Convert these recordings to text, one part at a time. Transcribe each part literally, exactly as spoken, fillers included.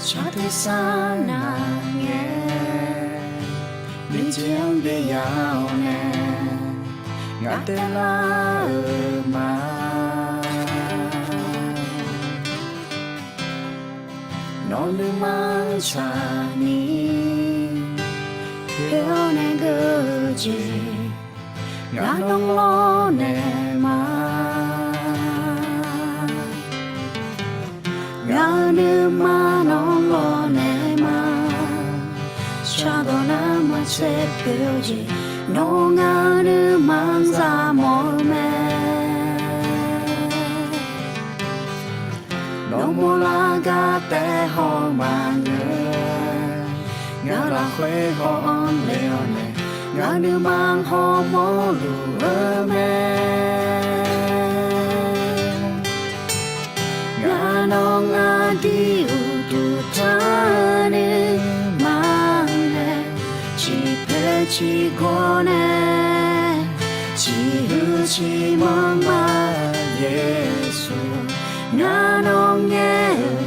Shar tersar nar ngae, nuijeq-anr byav-awr nae, ngaq taev lar-euq ma. Nawq nuima-anr tsaqni, poeq-awr nae geur-eu jeq, ngaq nawr lawrnaeq ma. Ngaq-euq nuima nawr lawrnaeq ma. Shardawq nar maqtser poeq-eu jeq, nawr ngaq-euq nuima-anr zaq mawf-eu mae. Nawr mawrlar gar taef haw maqngeur, ngaq lafkhoer haw-anr le-awr nae, ngaq nuima hawmawr luf-eu mae. Ngaq nawq ngaq dir uqduq taq nuima nae, ciqpoeq ciqgawr nae, ciqhuiq ciqmanr ma Yeqsur. Ngaq nawq ngaer-euq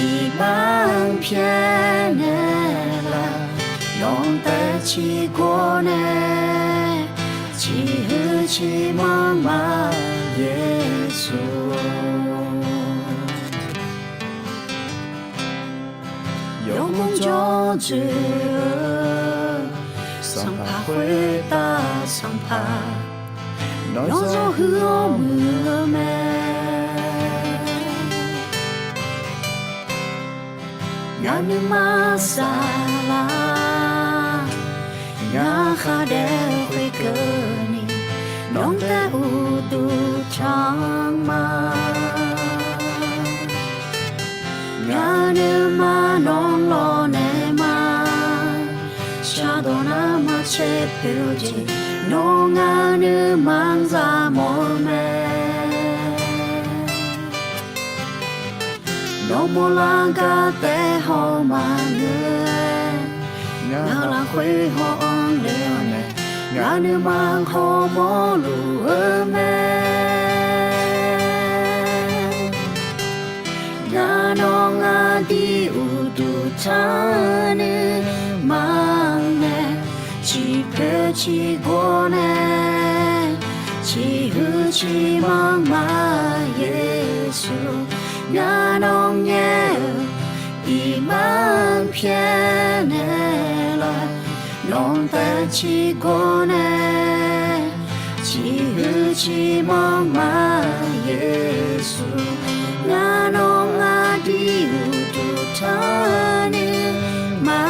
iqbax-anr pyaeqnaeq laf, nawq taev ciqgawr nae, ciqhuiq ciqmanr ma Yeqsur. Yawgmr jawr dzoeq-eu, Sanqpaq khoertav Sanqpaq, nawr zawr huiq-awr muiq-eu mae. Ngaq nuima saflar, ngaq khar daef khoerkeuvni, nawq taev uqduq taq-anr ma. Ngaq nuima nawr lawrnaeq ma. Shardawq nar maqtser poeq-eu jeq, nawr ngaq nuima-anr zaq mawf-eu mae. Nawr mawrlar gar taef haw maqngeur-aer, ngaq lafkhoer haw-anr le-awr nae, ngaq nuima hawmawr luf-eu mae. Ngaq nawq ngaq dir uqduq taq nuima nae, ciqpoeq ciqgawr nae, ciqhuiq ciqmanr ma Yeqsur. Ngaq nawq ngaer-eu iqbax-anr pyaeqnaeq laf, nawq taev ciqgawr nae, ciqhuiq ciqmanr ma Yeqsur. Ngaq nawq ngaq dir uqduq taq nuima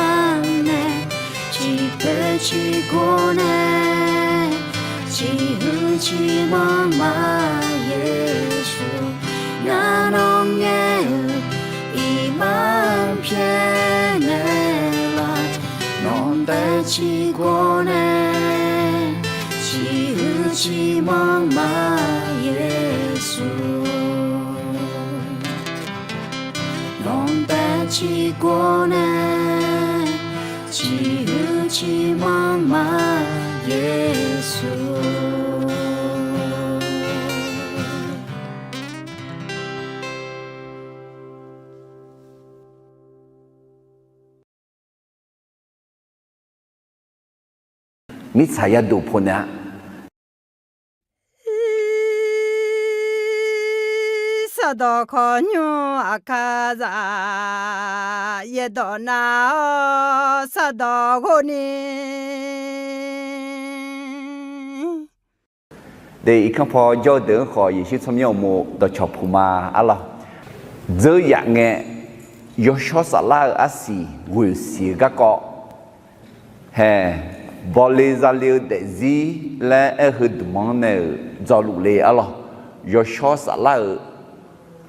nae, ciqpoeq ciqgawr nae, ciqhuiq ciqmanr ma Yeqsur. Ngaq nawq ngaer-eu iqbax-anr pyaeqnaeq laf, nawq taev ciqgawr nae, ciqhuiq ciqmanr ma Yeqsur. Nawq taev ciqgawr nae, ciqhuiq ciqmanr ma Yeqsur. Mirtsaq yaduq pov naeq-a. Sardawq khawqnymr aqkar zaq, yaerdawq nar-awr sardawq ghofni. De irkanr paw jawr-eu deuq-anr khawf, Yeqsur tsawrmyanr uqmov dawqcawq puq ma arlawr. Dzeur yaf ngae, yawshawr saflar-eu arsiq ghoeq siq-eu garkawv hae, bawle zale-eu daefzir laer aer-eu heudmq-anr nae-euq dzawluf le arlawr. Yawshawr saflar-euq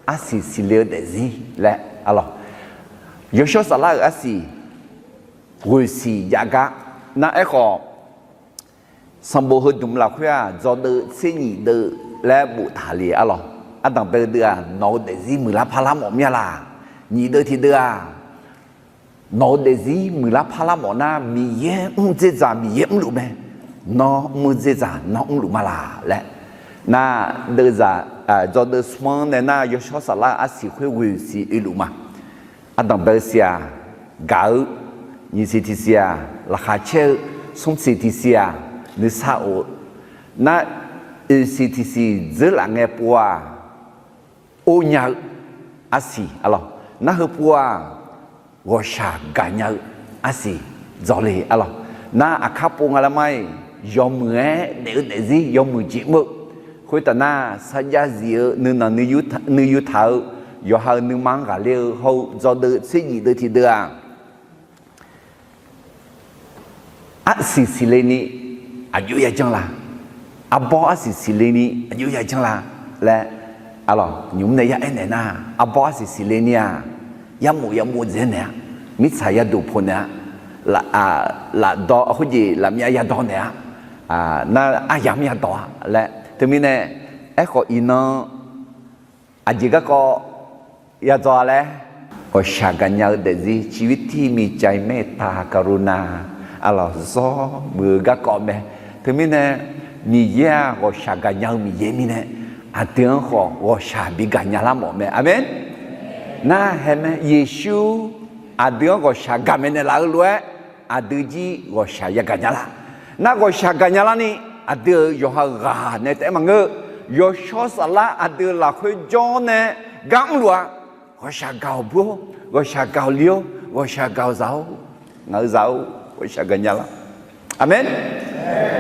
arsiq siqle-eu daefzir laer arlawr. Yawshawr saflar-euq arsiq ghoeq siq jav gar nar aerkhawf, sanqbof heudmq lafkhoer-aq, dzawdeuv tser nyif deuv laer boftaq le arlawr. Ardanqbae-eu deuv-aq, nawq-eu daefzir muiqlar parlar mawf mir-a laq? Nyif deuv tiqdeuv-aq, nawq-eu daefzir muiqlar parlar mawf nar, Miqyaer mr dzer dzaq Miqyaer mrluf mae. Nawr mr-eu dzer dzaq nawr mrluf ma laq laer. Nar, deuv dzaq, dzawdeuv smr-anr nae nar, yawshawr saflar-eu arsiq khoer ghoeq siq oeluf ma. ardanq bae-eu siq-aq, gaq-eu, nyiq siq tiqsiq-aq, laqkhaq caer-eu, smr siq tiqsiq-aq, nuisar of-eu, nar, oeq siq tiqsiq dzeurlaf ngae pov-aq, or nya-eu arsiq arlawq. Nar heupov-aq, ghawqshaq gaqnya-eu arsiq dzawle arlawq. Nar aqkar pov nga lar mar-iq, yawmuiq-aer daef-eu daefzir yawmuiq jeq mr-eu. Khoertaf nar, sarjax zif-eu nuinanq nuiyu taq-eu yawqha-euq nuima-anr ghaqler-eu hawr-eu dzawdeuv tser jif deuv tiqdeuv-aq, arsiq siqle ni aqjox ya janr la? Arbawr arsiq siqle ni aqjox ya janr la laer, arlawq, nymq mr nae ya aernaeq nar, arbawr arsiq siqle ni-aq, yarmof yamov dzaeq naeq-a, mirtsaq yaduq poq naeq-a, lafdawq khoerjeq lafmyav yadawq naeq-a, nar aryamq yadawq-a laer. Teumirnae, aerkhawf iqnan aqjeq garkawv yadzaw-a laer, ghawqshaq gaqnya-eu daefzir ชีวิตที่มีใจเมตตากรุณา arlawq, zawr muiq-eu garkawv mae. Teumirnae, Miqyaer-aq, ghawqshaq gaqnya-eu Miqyaer mirnae, aqdui-anr khawf ghawqshaq bi gaqnya lar mawf mae. Aqmeq. Nar hae mae, Yeqsur aqdui-anr ghawqshaq gaqmaeq naeqlaf-eu lof-aer, aqdui jir ghawqshaq yagaq nya lar. Nar ghawqshaq gaqnya larni, aqdui-euq yawqha-euq ghaq nae taef-aer maqngeur-eu, yawshawr saflar aqdui-euq lafkhoer jawr nae gar mrluf-a. Ghawqshaq gaq-awq bur, ghawqshaq gaq-awq li-or, ghawqshaq gaq-awq za-or, ngaq-eu za-or, ghawqshaq gaqnya lar. Aqmeq.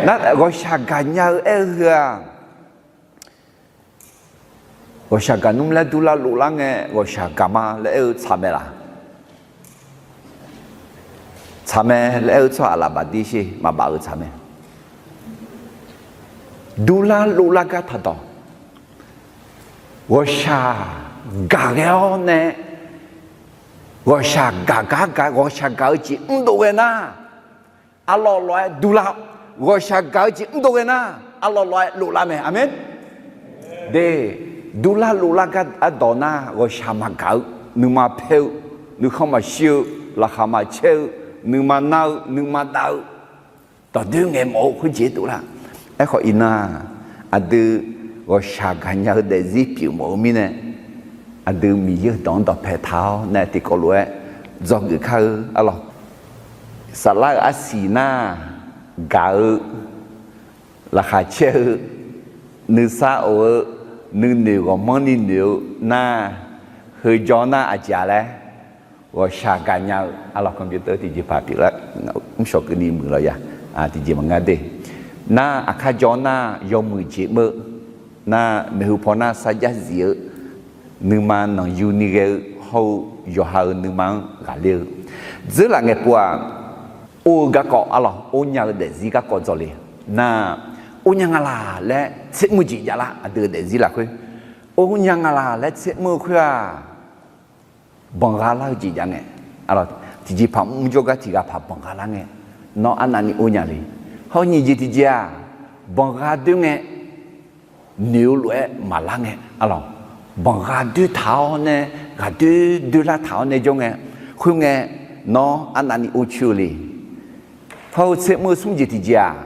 Nar ghawqshaq gaqnya-eu aer-eu heu-aq, ghawqshaq gaqnmr laer durlar lovlar ngae ghawqshaq gaq ma laer aer-eu tsaq mae laq? Tsaq mae laer aer-eu tsawrhaq laf baf dir sher, maqbaf-eu tsaq mae. Durlar lovlar gar taqdawq. Ghawqshaq gaq ghae-awr nae, ghawqshaq gaq gar gaq, ghawqshaq gaq-eu jeq mrdov ghae nar, arlawr lawr-aer durlar. Ghawqshaq gaq-eu jeq mrdov ghae nar, arlawr lawr-aer lovlar mae. Aqmeq. De, durlar lovlar gar ardawq nar, ghawqshaq maqgaq-eu, nuima paer-eu, nuikhanr maqshir-eu, laqkhaq maqcaer-eu, nuima nar-eu, nuima dav-eu, dawqdoer ngaeq mawf-eu khoerjeq dovlar. Aerkhawf iqnan-aq, aqdui ghawqshaq gaqnya-eu daefzir pyeuf mawf-eu mirnae, aqdui Miqyaer-euq dawq-anr dawqpae taq-awr nae tiqkawv lof-aer dzawgeuf kar-eu arlawq. Saflar-euq arsiq nar, gaq-eu, laqkhaq caer-eu, nuisar of-eu, nuinoeq ghawqmanrni noeq-eu nar, heu jawr nar aqjeq-a laer, ghawqshaq gaqnya-eu arlawq, computer tiqjeqpaq pyeuflar, mrshawq keuvni muiq lawq ya, tiqjeq maqngeur de. Nar aqkar jawr nar yawmuiq jeq mr-eu, nar maeqhu paw nar sarjax zif-eu, nuima nanqyuni ghae-eu hawr-eu yawqha-euq nuima-anr ghaqler-eu, dzeurlaf ngae pov-aq, or-eu garkawv arlawq, or nya-eu daefzir garkawv dzawle. Nar, or nya nga laq laer tser mr-eu jeq javlar, aqdui-euq daefzir lafkhoer. Or nya nga laq laer tser mr-eu khoer-aq, banqgha lar-eu jeq jav ngae, arlawq, tiqjeqpaq mr jawrgar tiqghaq paq banqgha lar ngae, nawr arnavni or nya le. Hawr nyiq jeq tiqjeq-aq, banqgha doer ngae, noeq-eu lof-aer maqlar ngae, arlawq, banqgha doer taq-awr nae, ghaqdoer doerlar taq-awr nae jawr ngae, khoerngae, nawr arnavni or coer-eu le. Hawr-eu tser mr-eu smr jeq tiqjeq-aq,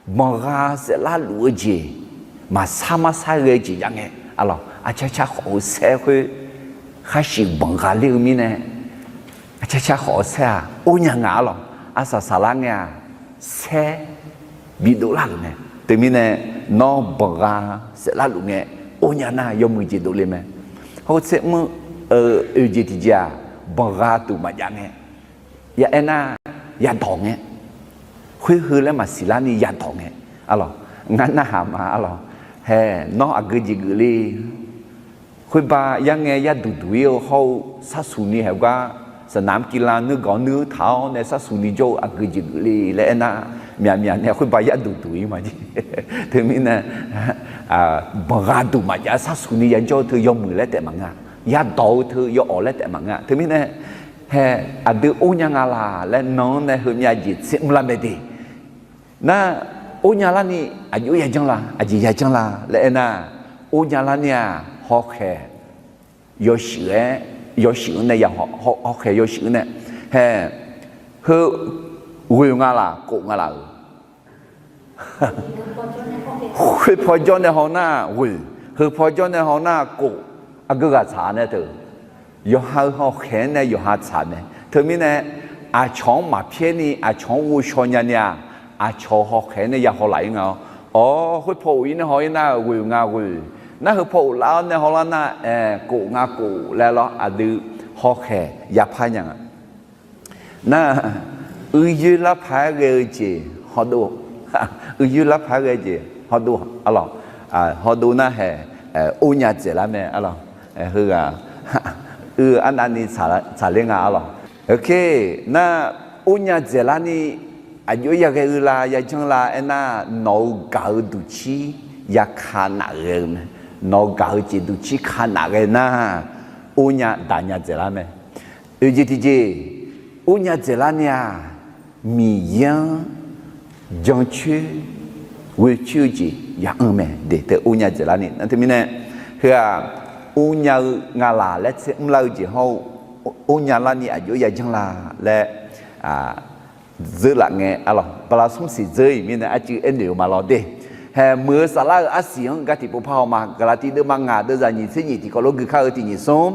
banqgha saeflar luf-eu jeq, maqsar marsar ghae-eu jeq jav ngae, arlawq, arcar car khawf-eu saer khoer, khar shuif banqgha ler-eu mirnae, arcar car khawf-eu saer-aq or nya nga arlawq, arsaq saqlar ngae-aq, saer bidov lar-euq mae. Teumirnae, nawr banqgha saeflar luf ngae or nya nar yawmuiq jeq dovle mae. Hawr-eu tser mr-eu oeq jeq tiqjeq-aq, banqgha duq maqjav ngae, ya aernar, yadawq ngae, khoer heu laer maqsiq larni yadawq ngae, arlawq, ngar narhaq ma arlawq, hae, nawr aqgeu jeq geuf le. Khoerba yar ngae yar duq duq-ir-eu hawr-eu sharsuq ni haeq gar, saqnaq mr kiv la nuir gawq nuir taq-awr nae sharsuq ni jawr-eu aqgeu jeq geuf le laer aernar, myaq myaq nae khoerba yar duq duq-ir ma jeq. Teumirnae, banqgha duq maqjav sharsuq ni yajawr-eu teu yawmuiq laer taef maqnga, yadawq-eu teu yawawq laer taef maqnga. Teumirnae, hae, aqdui or nya nga laq laer nan-anr nae heumyav jeq tser mr lar mae de. Nar, or nya larni aqjox yajanr la, aqjeq yajanr la laer aernar, or nya larni-aq, hawkhaeq yawshuif-aer, yawshuif-anr nae ya, hawkhaeq yawshuif-anr nae, hae, heu, ghoeq nga laq, kof nga laq-euq. Khoer paw jawr nae haw nar ghoeq, heu paw jawr nae haw nar kof, aqgeu ghaq tsaq nae teu. yawqha-euq hawkhaeq-anr nae yawqha tsaq mae. Teumirnae, aqcawq-anr maqpyaer ni aqcawq-anr ghovshaw nyani-aq, aqcawq-euq hawkhaeq-anr nae ya haw laf-ir nga-awr. Awr, khoer paw of-ir nae haw-ir nar-euq ghoeq nga ghoeq. Nar heu paw of lar-awr nae hawlar nar, aer, kof nga kof laer lawr, aqdui hawkhaeq yapar nya nga. Nar, uiyoer larpaq-aer ghae-eu jeq hawdov, uiyoer larpaq-aer ghae-eu jeq hawdov, arlawq, hawdov nar hae, or nya dzaeqlar mae, arlawq, heughaq, uiq arnavni tsaqler nga, arlawq. Nar, or nya dzaeqlarni aqjox-aer yaghae-eu la, yajanr la aernar, nawq-euq gaq-eu duqcir yaka naf ghae-eu mae. Nawq-euq gaq-eu jeq duqcir ka naf ghae nar, or nya daq nya dzaeqlar mae. Oeq jeq tiqjeq, or nya dzaeqlar ni-aq, Miqyaer-anr jancoer ghoecoer-eu jeq ya'anr mae. De teu or nya dzaeqlar ni nar teumirnae, heu-aq, or nya-eu nga laq laer tser mrlar-eu jeq hawr-eu, or nya larni aqjox yajanr la laer dzeur laf ngae, arlawq, bala smr siq dzeur-iq mirnae arcuiv aernoeq-eu ma lawr de. Haeq, muiq-eu saflar-euq arsiq-anr gar tiqpov par haw ma. Gaqlaqtiv deuvma ngaq deuvzaq nyiq tser nyiq tiqkawv lof gui kar-eu tiq nyiq smr,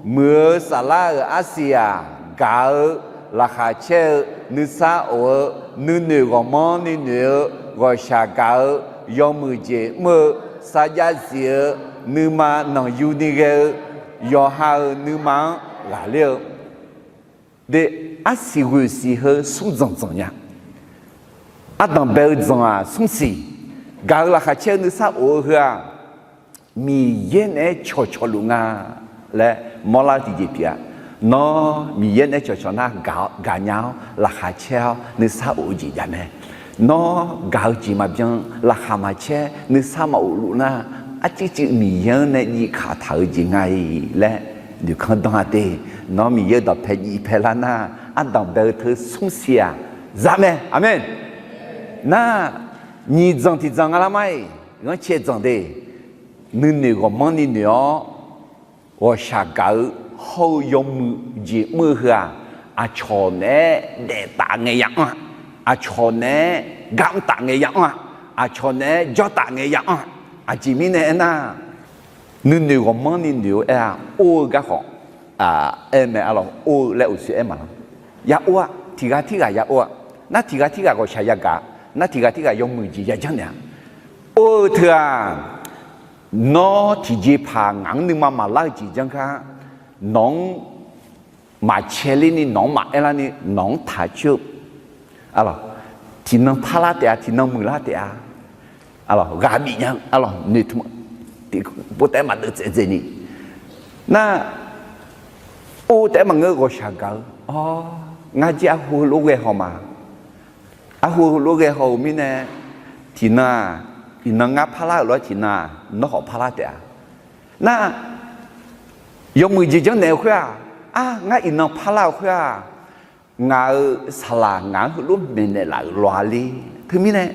muiq-eu saflar-euq arsiq-aq, gaq-eu, laqkhaq caer-eu, nuisar of-eu, nuinoeq ghawqmanrni noeq-eu, ghawqshaq gaq-eu, yawmuiq jeq mr-eu, sarjax zif-eu, nuima nanqyuni ghae-eu, yawqha-euq nuima-anr ghaqler-eu. De, arsiq ghoeq siq heu smr dzanq dzanq nya. Ardanq bae-eu dzanq-aq smr siq. Gaq-eu laqkhaq caer-eu nuisar of-eu heu-aq, Miqyaer naeq-aer cawqcawq luf nga laer mawrlar-eu tiqjeq pyeuf-a. Nawr Miqyaer naeq-aer cawqcawq nar, gaq nya-awr laqkhaq caer-awr nuisar of-eu jeq jav mae. Nawr gaq-eu jeq maqbyan, laqkhaq maqcaer, nuisar maqof luf nar, arcuivcuiv Miqyaer-anr nae jiv kaq taq-eu jeq nga-iq laer noeqkanr danr-a de. Nawr Miqyaer-euq dawqpae jiv pae lar nar, ardanq bae-eu teu smr siq-aq, za mae. Aqmeq. Nar, nyiq dzanq tiq dzanq nga lar mar-iq, ghanrcae dzanq de. Nuinoeq ghawqmanrni noeq-awr, ghawqshaq gaq-eu hawr-eu yawmuiq jeq mr-eu heu-aq, aqcawq naeq-aer daef taf ngae ya'anr-a, aqcawq naeq-aer gar mr taf ngae ya'anr-a, aqcawq naeq-aer jawr taf ngae ya'anr-a. Aqjeq mirnae aernar, nuinoeq ghawqmanrni noeq-eu aer-a, or-eu garkhawf, aer mae, arlawq, or-eu laer uqshoe aer maqlanr. Ya or-a, tiq ghaq tirghaq ya or-a. Nar tiq ghaq tirghaq ghawqshaq yagaq, nar tiq ghaq tirghaq yawmuiq jeq yajanr naeq-a. Or-eu teu-aq, nawr tiqjeqpaq ngaq-anr nuima maqlar-eu jeq janr kar, nawq-anr maqcae ler ni, nawq-anr maqaer lar ni, nawq-anr taq coer-eu, arlawq, tiqnan parlar taef-a, tiqnan muiqlar taef-a, arlawq, ghaq bif nya-eu, arlawq, noeqtmq, tiqpov taef-aer maqdeuv tsaev dzaeq ni. Nar, or taef-aer maqngeur, ghawqshaq gaq-eu, awr, ngar jir arhu heulof ghae haw ma. Arhu heulof ghae haw-euq mirnae, tiqnan-aq, iqnan ngar parlar-euq lof-aer tiqnan-aq, nawr khawf parlar taef-a. Nar, yawmuiq jeq janrnaeq-eu khoer-aq, ar, ngar iqnan parlar-euq khoer-aq, ngaq-euq saqlaq ngaq-anr heulof maeqnaeq laf-euq lawq-a le. Teumirnae,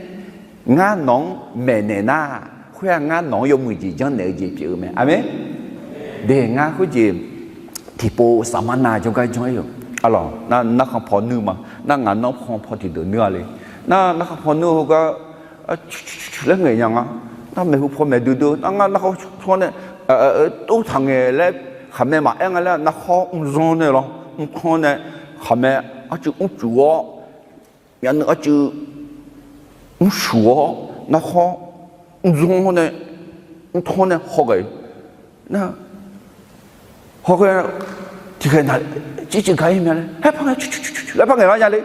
ngar nawq-anr maeqnaeq nar, khoer-aq ngar nawq-anr yawmuiq jeq janrnaeq-eu jeq pyeuf-eu mae. Aqmeq. De, ngar khoerjeq tiqpov safmar nav jawrgar janr-ir-euq, arlawq, nar narkhan paw nuir ma. Nar ngaq narkhan paw tiqdeuq nuir-a le. Nar narkhan paw nuir heugar, laer ngaeq nya nga. Nar maeqhu paw maeq duidui, nar ngar narkhan paw nae tov taq ngaeq laer, khaqmae maqaer nga laer, narkhan mrzanr nae lawr, mrkanr nae, khaqmae arcuiv mrcuf-awr, myavnuiv arcuiv mrcuf-awr, narkhan mrzanr nae, mrkanr nae haw ghae-eu. Nar, hawghae, tiqkhaeq na, ciqciv gaq-ir mya laer, haer par ngae, laer par ngaeq lar nya le.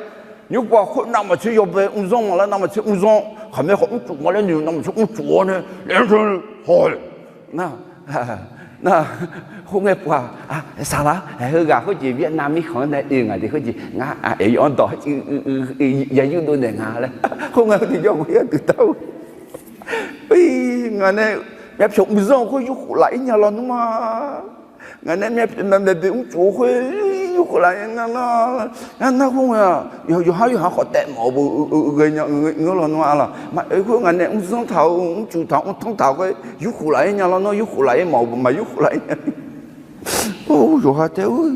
Nymrpov-aq khoer navmaqtser yawbae mrzanr ma laer, navmaqtser mrzanr, khaqmae khawf mrcuf ma laer noeq, navmaqtser mrcuf-awr nae, laer haw-eu. Nar, nar, khoerngae pov-aq, saqlaq, heughaq khoerjeq Vietnam mirkhanq-anr nae oe ngaq de khoerjeq ngar, aqyawf-anr dawq yayur dovnaeq nga laer, khoerngae tiqjawr ghoe-a duidar-eu. Ngaq nae myavpyawq mrzanr-eu khoer yurkhof laf-ir nya lawnmr-a. Ngaq nae myavpyawq maeqbeq mrcuf-eu khoer yurkhof laf-ir nya nar, nar khoerngae-aq, yawqhar yawqha khawf taef mawf-eu ghae nya ngeur lawnmr-a lawq. Maqoe khoer ngaq nae mrzanr taq-eu, mrcuf taq-eu, mrtanr taq-eu khoer yurkhof laf-ir nya lawnmr, yurkhof laf-ir mawf-eu maqyurkhof laf-ir nya. Or, yawqha taef-aer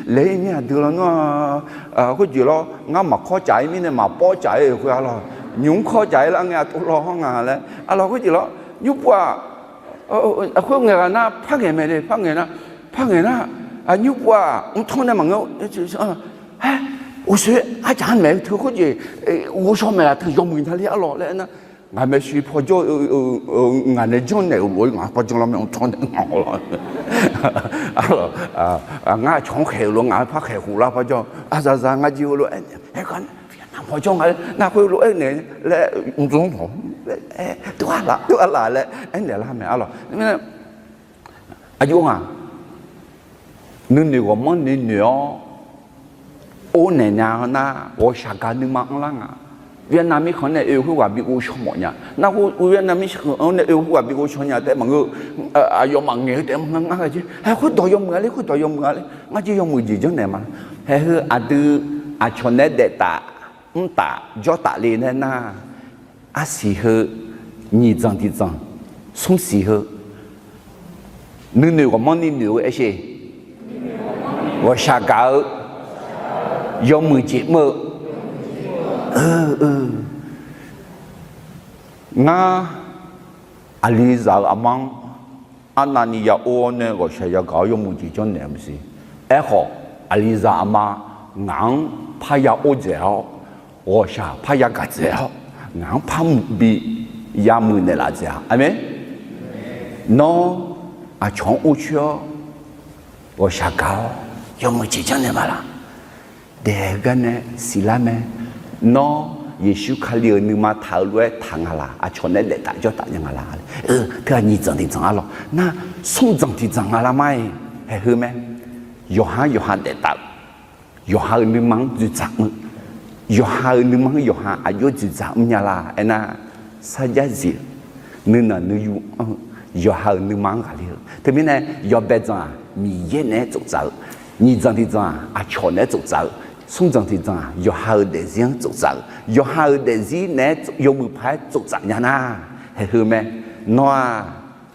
laeq-ir mir aqdui lawnmr-a. Khoerjeq lawr, ngar maqkawr caf-ir mirnae maqpawr caf-ir khoer-a lawq. Nymq-mr kawr caf-ir lar ngae aqtov law hawr nga laer, arlawq, khoerjeq lawr, nymrpov-aq, khoerngae ghaq nar par ngaeq mae le, par ngaeq nar, par ngaeq nar, Aqnymr pov-aq mrtanr nae maqngeur, aer, uqshoe arjaq-anr maeq-eu teu khoerjeq, ghovshaw maeq-aq teu yawmuiq nya le arlawq laer aernar, ngaq maeqshi pawjawr-eu, ngaq nae janrnaeq-euq lof-aer ngaq-anr par janr lar mae, mrtanr nae ngaq-awr la. Arlawq, ngar aqcawq-anr khaeq-euq lof-aer ngaq-anr par khaeq khof lar par janr, aqzaqzaq ngar jir heulof-aer, naqpawjawr nga laer nar khoerlof-aer naeq laer, mrdzanr pawq, tov-a laf, tov-a laf laer aernaeq lar mae arlawq. Aqjox ngaq nuinoeq ghawqmanrni noeq-awr, or naeq nya-eu nar ghawqshaq gaq nuima anrlar nga. Vietnam mirkhanq nae oe-eu khoerghaq bi ghovshaw mawf nya. Nar khoer Vietnam mirkhanq nae oe-eu khoerghaq bi ghovshaw nya taef maqngeur. Aqyawfmaf ngaeq-eu taef maqnga ngar gaq jir. Hae khoerdawq yawmuiq-a le, khoerdawq yawmuiq-a le, ngar jir yawmuiq jeq janrnaeq ma. Haeq heu aqdui aqcawq naeq-aer daef taf mr taf jawr taf le nae nar, arsiq heu, nyiq dzanq tiq dzanq, smr siq heu, nuinoeq ghawqmanrni noeq-eu aer sher, ghawqshaq gaq-eu yawmuiq jeq mr-eu, ngar aqlizaq-euq aqma-anr arnavni ya or-awr nae ghawqshaq yagaq-awr yawmuiq jeq janrnaeq-eu maqsiq. Aerkhawf, aqlizaq aqma ngaq-anr parya or dzaeq-awr, ghawqshaq parya gaq dzaeq-awr, ngaq-anr par bi yamuiq naeqlaf dzaeq-a. Aqmeq. Nawr aqcawq-anr or coer-awr ghawqshaq gaq-awr yawmuiq jeq janrnaeq ma laq? Daeq-eu gar nae siqlar mae. Nawr Yeqsur Kali-euq nuima taq-eu lof-aer taq nga laq? Aqcawq naeq-aer daef taf jawr taf nya nga laq? Teu-aq nyiq dzanq tiq dzanq arlawq. Nar smr dzanq tiq dzanq nga lar ma-iq, haeq heu mae. Yawqha-anr yawqha daef taf-eu, yawqha-euq nuima-anr dzoeqdzaq mr-eu, yawqha-euq nuima-anr yawqha aqjox dzoeqdzaq mrnya laq aernar, sarjax zif-eu, nuinanq nuiyu anr-eu, yawqha-euq nuima-anr ghaqler-eu. Teumirnae yawbae dzanq-aq Miqyaer naeq-aer tsoftsaf-eu, nyiq dzanq tiq dzanq-aq aqcawq naeq-aer tsoftsaf-eu, smr dzanq tiq dzanq-aq yawqha-euq daefzir-anr tsoftsaf-eu, yawqha-euq daefzir naeq-aer yawmuiq paq-aer tsoftsaf nya nar, haeq heu mae. Nawr-aq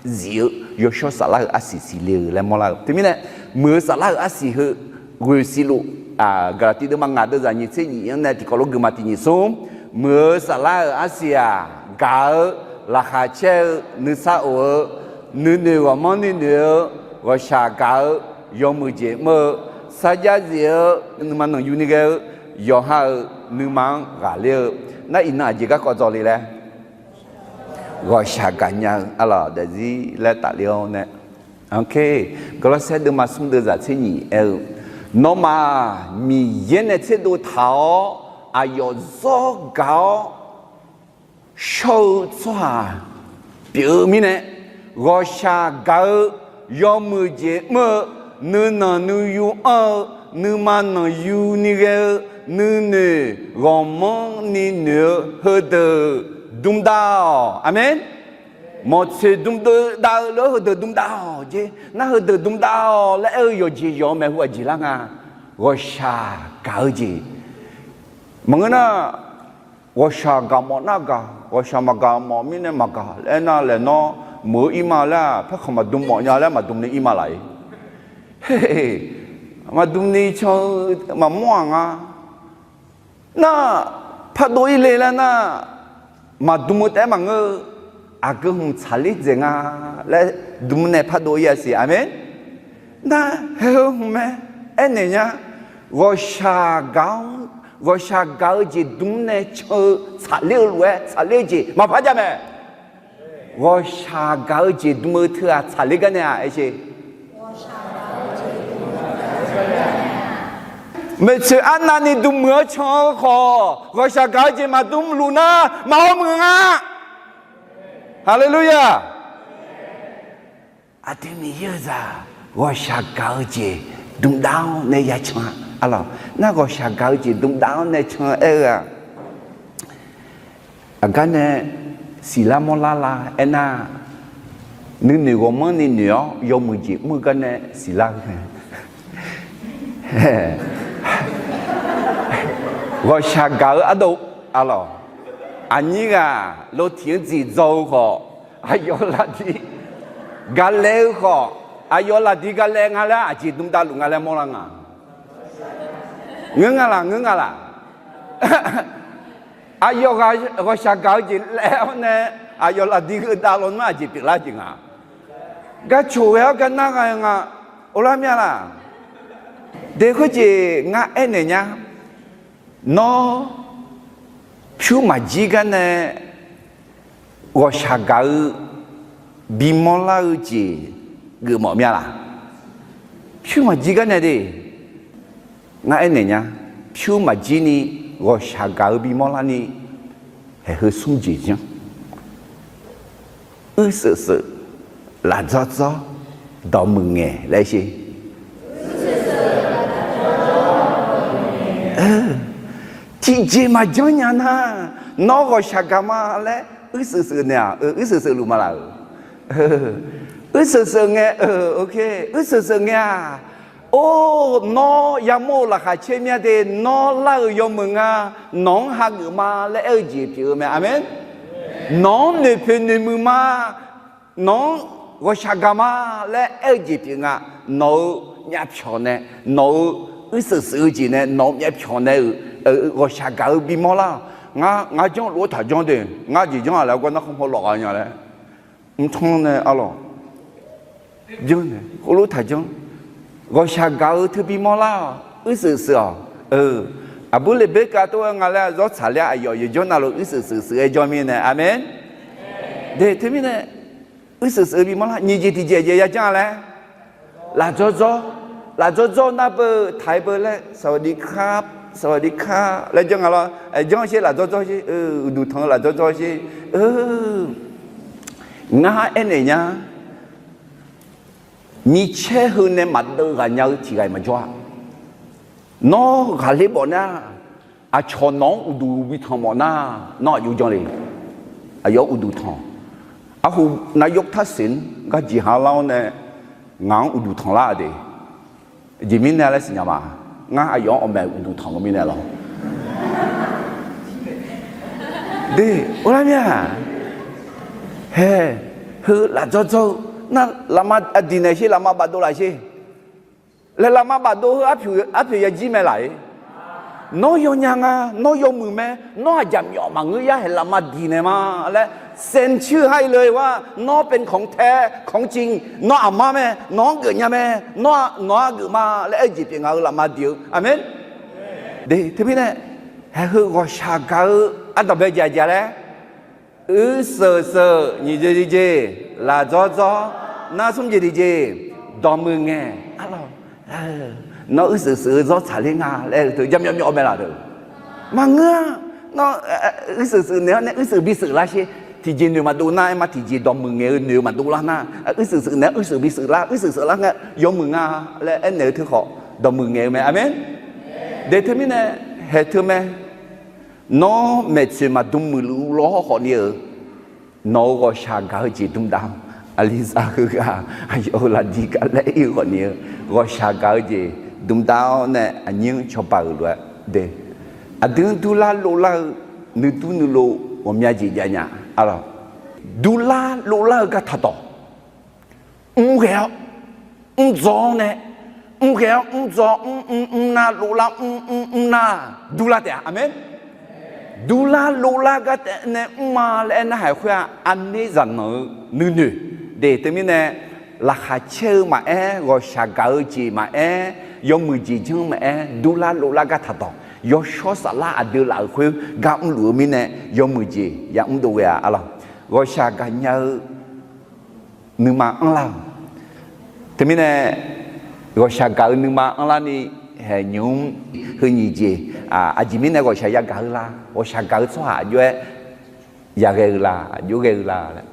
zif-eu yawshawr saflar-euq arsiq siqle-eu laer mawrlar-eu. Teumirnae muiq-eu saflar-euq arsiq heu ghoeq siqluf, Gaqlaqtiv deuvma ngaq deuvzaq nyiq tser nyiq-anr nae tiqkawv lof geufma tiq nyiq smr, muiq-eu saflar-euq arsiq-aq gaq-eu, laqkhaq caer-eu, nuisar of-eu, nuinoeq ghawqmanrni noeq-eu, ghawqshaq gaq-eu yawmuiq jeq mr-eu, sarjax zif-eu, nuima nanqyuni ghae-eu, yawqha-euq nuima-anr ghaqler-eu. Nar iqnan aqjeq garkawv dzawle laer ghawqshaq gaqnya-eu arlawq daefzir laer tafler-awr nae, Gawrlawrsaer deuvma smr deuvzaq tser nyiq aer-eu, nawmaf Miqyaer nae tserdov taq-awr aqyawf zawr gaq-awr shawr-eu tsawrhaq pyeuf-eu mirnae, ghawqshaq gaq-eu yawmuiq jeq mr-eu, nuinanq nuiyu anr-eu, nuima nanqyuni ghae-eu, nuinoeq ghawqmanrni noeq-eu heudeuq dmdav-awq. Aqmeq. Mawqtsoeq dmdav-eu lof-aer heudeuq dmdav-awq jeq. Nar heudeuq dmdav-awq laer aer-eu yawqjeq yawq-eu maeqhu aqjeq lar nga. Ghawqshaq gaq-eu jeq maqngeur nar, ghawqshaq gaq mawf nar gaq, ghawqshaq maqgaq mawf mirnae maqgaq laer aernar, laeq nawr meuq-eu ir ma laer-aq, paerkhanq maqdm mawf nya laer maqdm ni ir ma laf-ir. Maqdm ni can-eu maqmawr-aq nga. Nar, pardov ir le laer nar, maqdm-eu taef-aer maqngeur-eu, aqgeu hmq tsaqler dzaeq nga laer dm nae pardov ir-a siq. Aqmeq. Nar, haeq heu hmq mae, aernaeq nya, ghawqshaq gaq-anr, ghawqshaq gaq-eu jeq dm nae can-eu tsaqler-eu lof-aer tsaqler-eu jeq maqpar jav mae. Ghawqshaq gaq-eu jeq dm-eu teu-aq tsaqler gar nae-aq aer sher. Maeqtsoeq arnavni dm muiq-anr can-eu khawf, ghawqshaq gaq-eu jeq maqdm luf nar, maqhaw muiq nga. Haleluya! Aqdui Miqyaer-eu zaq, ghawqshaq gaq-eu jeq dmdav-awr nae ya can-a. Arlawq, nar ghawqshaq gaq-eu jeq dmdav-awr nae can aer-eu-aq, aqgar nae siqlar mawrlar la aernar, nuinoeq ghawqmanrni noeq-awr yawmuiq jeq mr-eu gar nae siqlar-eu. Ghawqshaq gaq-eu ardov, arlawq, aqnyir ghaq lov tiq-anr dziq dzaw-eu khawf, aqyawf lafdiq galae-eu khawf, aqyawf lafdiq galae nga laer aqjeq dmdav luf nga laer mawrlar nga. Ngeur nga laq, ngeur nga laq. Aqyawf ghaq ghawqshaq gaq-eu jeq laer-awr nae, aqyawf lafdiq heu dav lawnmr aqjeq pyeuflar jeq nga. Gar coq ghae-awr gar nar ghae nga, orlar mir-a laq. De khoerjeq ngar aernaeq nya. Nawr pyur maqjir gar nae ghawqshaq gaq-eu bimawr lar-eu jeq geufmawf mya laq? Pyur maqjir gar nae de, ngar aernaeq nya. Pyur maqjir ni ghawqshaq gaq-eu bimawr lar ni, haeq heu smr jeq janr. Uirseuq seuq, lafdzawr dzawr, dawqmuiq ngaeq laer sher. Tiqjeq maqjanr nya nar, nawr ghawqshaq gaq ma laer uirseuq seuq naeq-aq, uirseuq seuq luf ma laq-euq. Uirseuq seuq ngae, uirseuq seuq ngae-aq, or, nawr yamawr-eu laqkhaq caer mya de, nawr lar-euq yawmuiq nga, nawq-anr hageuf ma laer aer-eu jeq pyeuf-eu mae. Aqmeq. Nawq-anr noeqpoeq noeqmuiq ma, nawq-anr ghawqshaq gaq ma laer aer-eu jeq pyeuf nga. Nawq-euq myavpyawq nae, nawq-euq uirseuq seuq-eu jeq nae, nawq-euq myavpyawq nae-euq ghawqshaq gaq-eu bimawr lar-awq. Ngar, ngar janr lof-aer taqjanr de, ngar jeq janr-aq laer gawr nar khanrpaw lawf gha nya laer, mrtanr nae arlawq, janr nae khoerlof taqjanr. Ghawqshaq gaq-eu teu bimawr lar-awq, uirseuq seuq-awq. Aqbur Leqbekav tov-aer nga laer zawr tsaqler-a, aqyawf yawqjanr navluf uirseuq seuq seuq-aer jawr mirnae, aqmeq. De teumirnae, uirseuq seuq-eu bimawr lar, nyiq jeq tiqjeq jeq yajanr laer, lafdzawr dzawr, lafdzawr dzawr nar beu taq-aer beu laer สวัสดีครับ สวัสดีครับ laer janr nga lawr, janr sher, lafdzawr dzawr sher, uqduq tanq-eu lafdzawr dzawr sher. Ngar aernaeq nya, micaer heu nae maqdeuv ghaq nya-eu tiq ghaq-iq maqjawr-a. Nawr ghaqler bawf nar, aqcawq nawq-anr uqduq bi tanq mawf nar, nawr aqjox janr le. Aqyawf-anr uqduq tanq. Arhu nav yawr tar seq-anr gar jeqha lar-awr nae, ngaq-anr uqduq tanq lar-a de. Aqjeq mirnae laer siqnya ma. Ngar aqyawf-anr awqmaeq uqduq tanq-eu mirnae lawr. De, or lar mir-a. Hae, heu lafdzawr dzawr-eu nar, lafma aqdiq naeq sher, lafma bafdov laf sher. Laer lafma bafdov heu arpoeq yajir mae laf-ir. Nawr yawnya nga, nawr yawmuiq mae, nawr aqjaq myawf maqngeur yar haeq lafma diq naeq ma laer, เซ็นชื่อ ha-ir le-eu-aq, nawr เป็นของแท้ ของจริง, nawr aqma mae, nawq-anr geufnya mae, nawr nawq-anr geuf ma laer aer-eu jeq pyeuf nga-eu lafma diq-eu. Aqmeq. De teumirnae, haeq heu ghawqshaq gaq-eu ardanqbae jaqjaq laer, uirseuq seuq, nyiq jeq tiqjeq, lafdzawr dzawr, nar smr jeq tiqjeq, dawqmuiq ngaeq, arlawq, nawr uirseuq seuq-eu zawr tsaqler nga laer teu jaqmyawf myawf mae laf deuq. Maqngeur-a. Nawr uirseuq seuq naeq-awr nae uirseuq biseuq lar sher. Tiqjeq noeq maqdov nar aer ma, tiqjeq dawqmuiq ngaeq-eu noeq maqdov lar nar, uirseuq seuq naeq-awr uirseuq biseuq lar, uirseuq seuq lar ngae yawmuiq nga laer aernaeq-eu teu khawf, dawqmuiq ngaeq-eu mae. Aqmeq. De teumirnae, haeq teu mae. Nawr maeqtsoeq maqdm muiqluf lawr khawf ni-eu, nawq-euq ghawqshaq gaq-eu jeq dmdav-awr, aqlizaq heughaq aqyawf-euq lafdiq gaqlaer ir-eu khawf ni-eu, ghawqshaq gaq-eu jeq dmdav-awr nae aqnyir-anr cawba-euq lof-aer de. Aqdui-anr durlar lovlar-eu nuidur nuilov ghawqmya jeq jav nya. Arlawq, durlar lovlar-eu gar taqdawq. Mrghae-awr mrdzaw-awr nae, mrghae-awr mrdzaw, mrmr mrnar, lovlar mrmr mrnar, durlar taef-a. Aqmeq. Durlar lovlar gar taef nae mr ma laer aer narhaq khoer-aq, aqner zaqnanq-eu nuinoeq de. Teumirnae, laqkhaq caer-eu maqaer, ghawqshaq gaq-eu jeq maqaer, yawmuiq jeq janr maqaer, durlar lovlar gar taqdawq, yawshawr saflar aqdui laf-euq khoer gar mrluf-eu mirnae, yawmuiq jeq yamr dov ghae-a. Arlawq, ghawqshaq gaqnya-eu nuima anrlar-awq. Teumirnae, ghawqshaq gaq-eu nuima anrlar ni, haeq nymq-mr heu nyiq jeq, aqjeq mirnae ghawqshaq yagaq-eu la, ghawqshaq gaq-eu tsawrhaq aqjox-aer yaghae-eu la, aqjox ghae-eu la laer.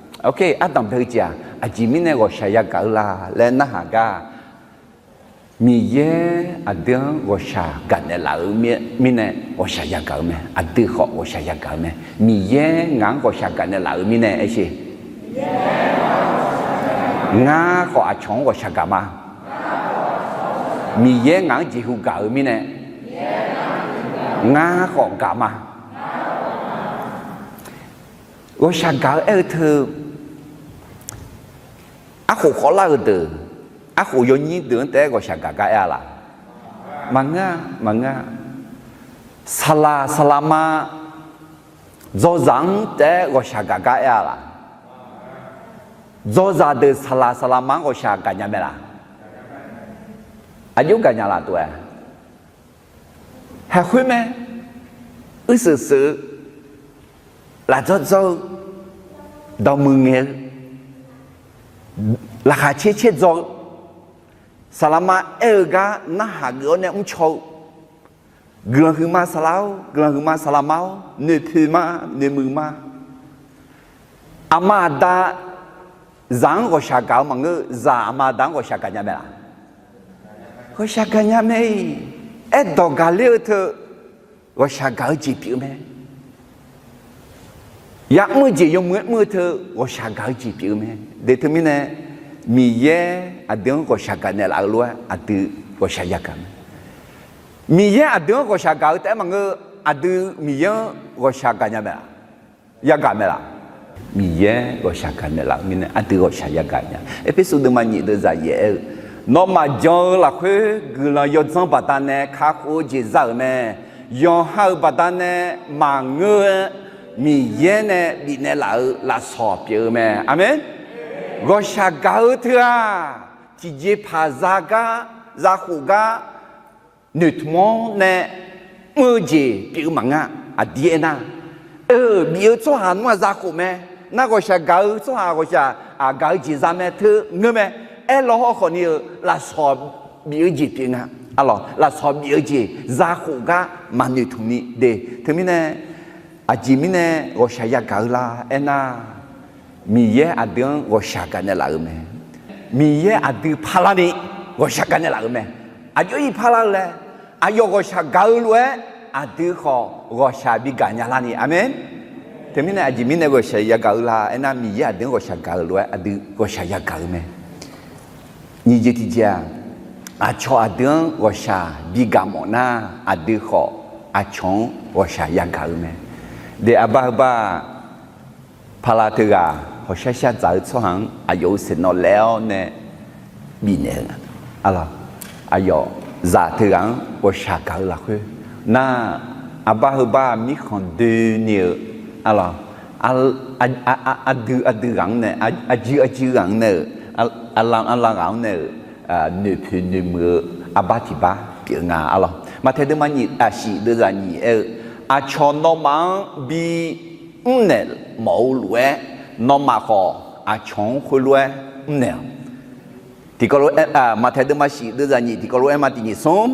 Ardanq bae-eu jeq-aq, aqjeq mirnae ghawqshaq yagaq-eu la laer narhaq gar, Miqyaer aqdui-anr ghawqshaq gaqnaeq laf-eu mirnae ghawqshaq yagaq-eu mae. Aqdui khawf ghawqshaq yagaq-eu mae. Miqyaer ngaq-anr ghawqshaq gaqnaeq laf-eu mirnae aer sher. Ngar khawf aqcawq-anr ghawqshaq gaq ma. Miqyaer ngaq-anr jeqhu gaq-eu mirnae, ngar khawf gaq ma. Ghawqshaq gaq-eu aer-eu teu, arkhof khawvlar-eu deuq, arkhof yawnyir deuq-anr taef-aer ghawqshaq gaq gar aer-a laq? Maqngeur-a, maqngeur-a. Saqlaq saqlaqma dzawzaq-anr taef-aer ghawqshaq gaq gar aer-a laq? Dzawzaq deuq saqlaq saqlaqma-anr ghawqshaq gaqnya mae laq? Aqjox gaqnya laf tov-aer, haeqkhoer mae, uirsheuq sheuq-eu, lafdzawr dzawr-eu, dawqmuiq ngaeq-eu, laqkhaq caer caer dzaw-eu, saqlaq ma aer-eu gar narhaq geuf-awr nae mrcaw-eu, guiqlanq huiqma saqlaq-or, guiqlanq huiqma saqlaq ma-or, noeqpoeq ma, noeqmuiq ma. Aqma aqda zaq-anr ghawqshaq gaq-eu maqngeur, zaq aqma aqda-anr ghawqshaq gaqnya mae laq? Ghawqshaq gaqnya mae-iq. Aerdawq gaqler-eu teu ghawqshaq gaq-eu jeq pyeuf-eu mae. Ya'mr-eu jeq yawmuiq-aer mr-eu teu ghawqshaq gaq-eu jeq pyeuf-eu mae. De teumirnae, Miqyaer aqdui-anr ghawqshaq gaqnaeq laf-eu lof-aer aqdui ghawqshaq yagaq mae. Miqyaer aqdui-anr ghawqshaq gaq-eu taef-aer maqngeur, aqdui Miqyaer-anr ghawqshaq gaqnya mae laq? Yagaq mae laq? Miqyaer ghawqshaq gaqnaeq laf-eu mirnae aqdui ghawqshaq yagaq nya. Erpersu deuvma nyiq deuvzaq yaef aer-eu, nawmaf jan-eu lafkhoer guiqlanq yawdzanr baqdanae kakhof-eu jeq za-euq mae. Yawqha-euq baqdanae maqngeur-aer Miqyaer nae bifnaeq laf-eu lafsawq pyeuf-eu mae. Aqmeq. Ghawqshaq gaq-eu teu-aq, tiqjeqpaq zagar, zakhof gar, noeqtmq-awr nae mr-eu jeq pyeuf-eu maqngeur. Aqdir aernar, eu, bif-eu tsawrhaq nmr-aq zakhof mae. Nar ghawqshaq gaq-eu tsawrhaq ghawqshaq gaq-eu jeq za mae teu ngeur mae. Aerlaw hawrkhawf ni-eu lafsawq bif-eu jeq pyeuf nga. Arlawq, lafsawq bif-eu jeq zakhof gar maqnoeqtmq ni de. Teumirnae, aqjeq mirnae ghawqshaq yagaq-eu la aernar, Miqyaer aqdui-anr ghawqshaq gaqnaeq laf-eu mae. Miqyaer aqdui parlarni ghawqshaq gaqnaeq laf-eu mae. Aqjox-ir parlar-eu laer, aqyawf ghawqshaq gaq-eu lof-aer aqdui khawf ghawqshaq bigaq nya larni. Aqmeq. Teumirnae aqjeq mirnae ghawqshaq yagaq-eu la aernar, Miqyaer aqdui-anr ghawqshaq gaq-eu lof-aer aqdui ghawqshaq yagaq-eu mae. Nyiq jeq tiqjeq-aq, aqcawq aqdui-anr ghawqshaq bigaq mawf nar, aqdui khawf aqcawq-anr ghawqshaq yagaq-eu mae. De, aqbar heubar-aq, pala teughaq hawqshar shar dzaq-eu tsawrhaq-anr aqyawf-euq saeqnawv laef-awr nae bifnaeq-eu, arlawq, aqyawf zaq teughaq-anr ghawqshaq gaq-eu lafkhoer nar, aqbar heubar mirkhanq doeni-eu, arlawq, aqdui aqdui ghaq-anr nae, aqjuir aqjuir ghaq-anr nae-euq, aqlav aqlav ghaq-anr nae-euq, noeqpoeq noeqmuiq-eu aqbar tiq bar pyeuf nga, arlawq. Maqtaeq deuvma nyiq, aqshiq deuvzaq nyiq aer-eu, aqcawq nawmaf-anr bi mrnaeq mawf-eu lof-aer, nawmaf khawf aqcawq-anr khoerlof-aer mrnaeq-awq. Tiqkawv lof-aer, Maqtaeq deuvma shif deuvzaq nyiq tiqkawv lof-aer ma tiq nyiq smr,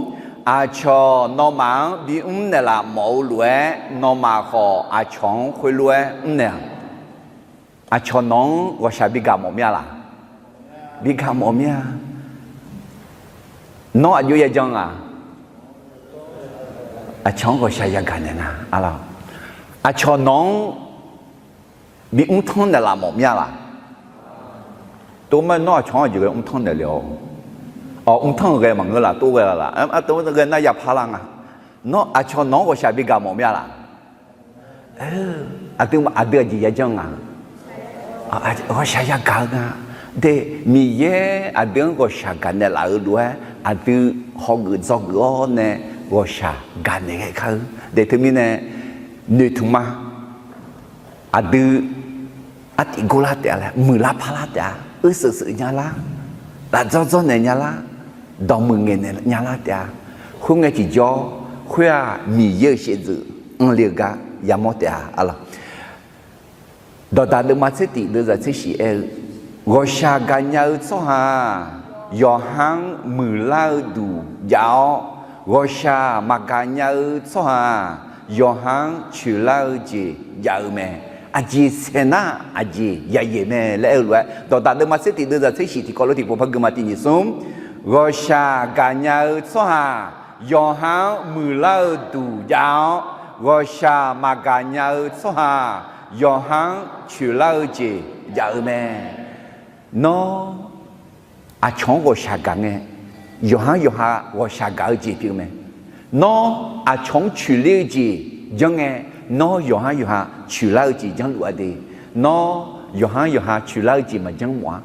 aqcawq nawmaf-anr bi mrnaeq laf mawf-eu lof-aer, nawmaf khawf aqcawq-anr khoerlof-aer mrnaeq-awq. Aqcawq nawq-anr ghawqshaq bigaq mawf mir-a laq? Bigaq mawf mir-a. Nawr aqjox ya jan-a? Aqcawq-anr ghawqshaq yagaq naeq nga, arlawq. Aqcawq nawq-anr bi mrtanr naeqlaf mawf mir-a laq? Tov ma, nawr aqcawq-anr aqjeq ghae mrtanr naeqle-awq. Awq, mrtanr-eu ghae maqngeur laf, tov ghae laf laf, tov ghae nar yapar lar nga. Nawr aqcawq nawq-anr ghawqshaq bigaq mawf mir-a laq? Aqdui aqdui aqjeq ya janr nga. Ghawqshaq yagaq-eu nga. De, Miqyaer aqdui-anr ghawqshaq gaqnaeq laf-eu lof-aer aqdui hawgeuf dzawgeuf-awr nae ghawqshaq gaqnaeq ghae kar-eu. De, teumirnae noeqtmq ma. Aqdui artif gor lar taef-a laer, muiqlar parlar taef-a, urseuq seuq nya lar, lafdzawr dzawrnaeq nya lar, dawqmuiq ngaeqnaeq nya lar taef-a. Khoerngae tiqjawr, khoer-aq Miqyaer-euq shaevdzeuf anrle-eu gar yamawr taef-a, arlawq. Dawqdaq deuvma tser tif deuvzaq tser shif aer-eu, ghawqshaq gaqnya-eu tsawrhaq-aq, yawqha-anr muiqlar-eu duq jav-awr, ghawqshaq maqgaqnya-eu tsawrhaq-aq, yawqha-anr coeqlar-eu jeq jav-eu mae. Aqjeq saeq nar aqjeq yayaeq mae laer aer-eu lof-aer, dawqdaq deuvma tser tif deuvzaq tser shif tiqkawv lof tiqpov par geuma tiq nyiq smr, ghawqshaq gaqnya-eu tsawrhaq yawqha-anr muiqlar-eu duq jav-awr, ghawqshaq maqgaqnya-eu tsawrhaq yawqha-anr coeqlar-eu jeq jav-eu mae. Nawr aqcawq-anr ghawqshaq gaq ngae, yawqha-anr yawqha ghawqshaq gaq-eu jeq pyeuf-eu mae. Nawr aqcawq-anr coeqler-eu jeq janr ngae, nawr yawqha-anr yawqha coeqlar-eu jeq janrluf-a de. Nawr yawqha-anr yawqha coeqlar-eu jeq maqjanr mawf-a.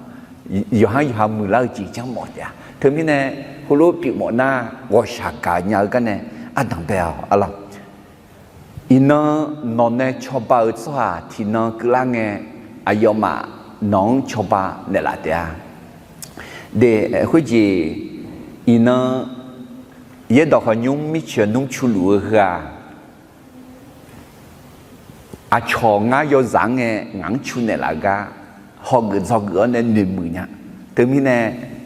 Yawqha-anr yawqha muiqlar-eu jeq janrmawf taef-a. Teumirnae heulof pyeufmawf nar, ghawqshaq gaqnya-eu garnae ardanq bae-awq, arlawq. Iqnan nawqnae cawba-euq tsawrhaq tiqnan keuvlar ngae, aqyawfmaf nawq-anr cawba naeqlaf taef-a. De, khoerjeq iqnan Miqyaer dawq khawf nymr mirceuq nmr cu luf-eu heu-aq, aqcawq ngar yawzaq-anr ngae ngaq-anr cu naeqlaf-eu gar hawgeuf dzawgeuf-awr nae noeqmuiq nya. Teumirnae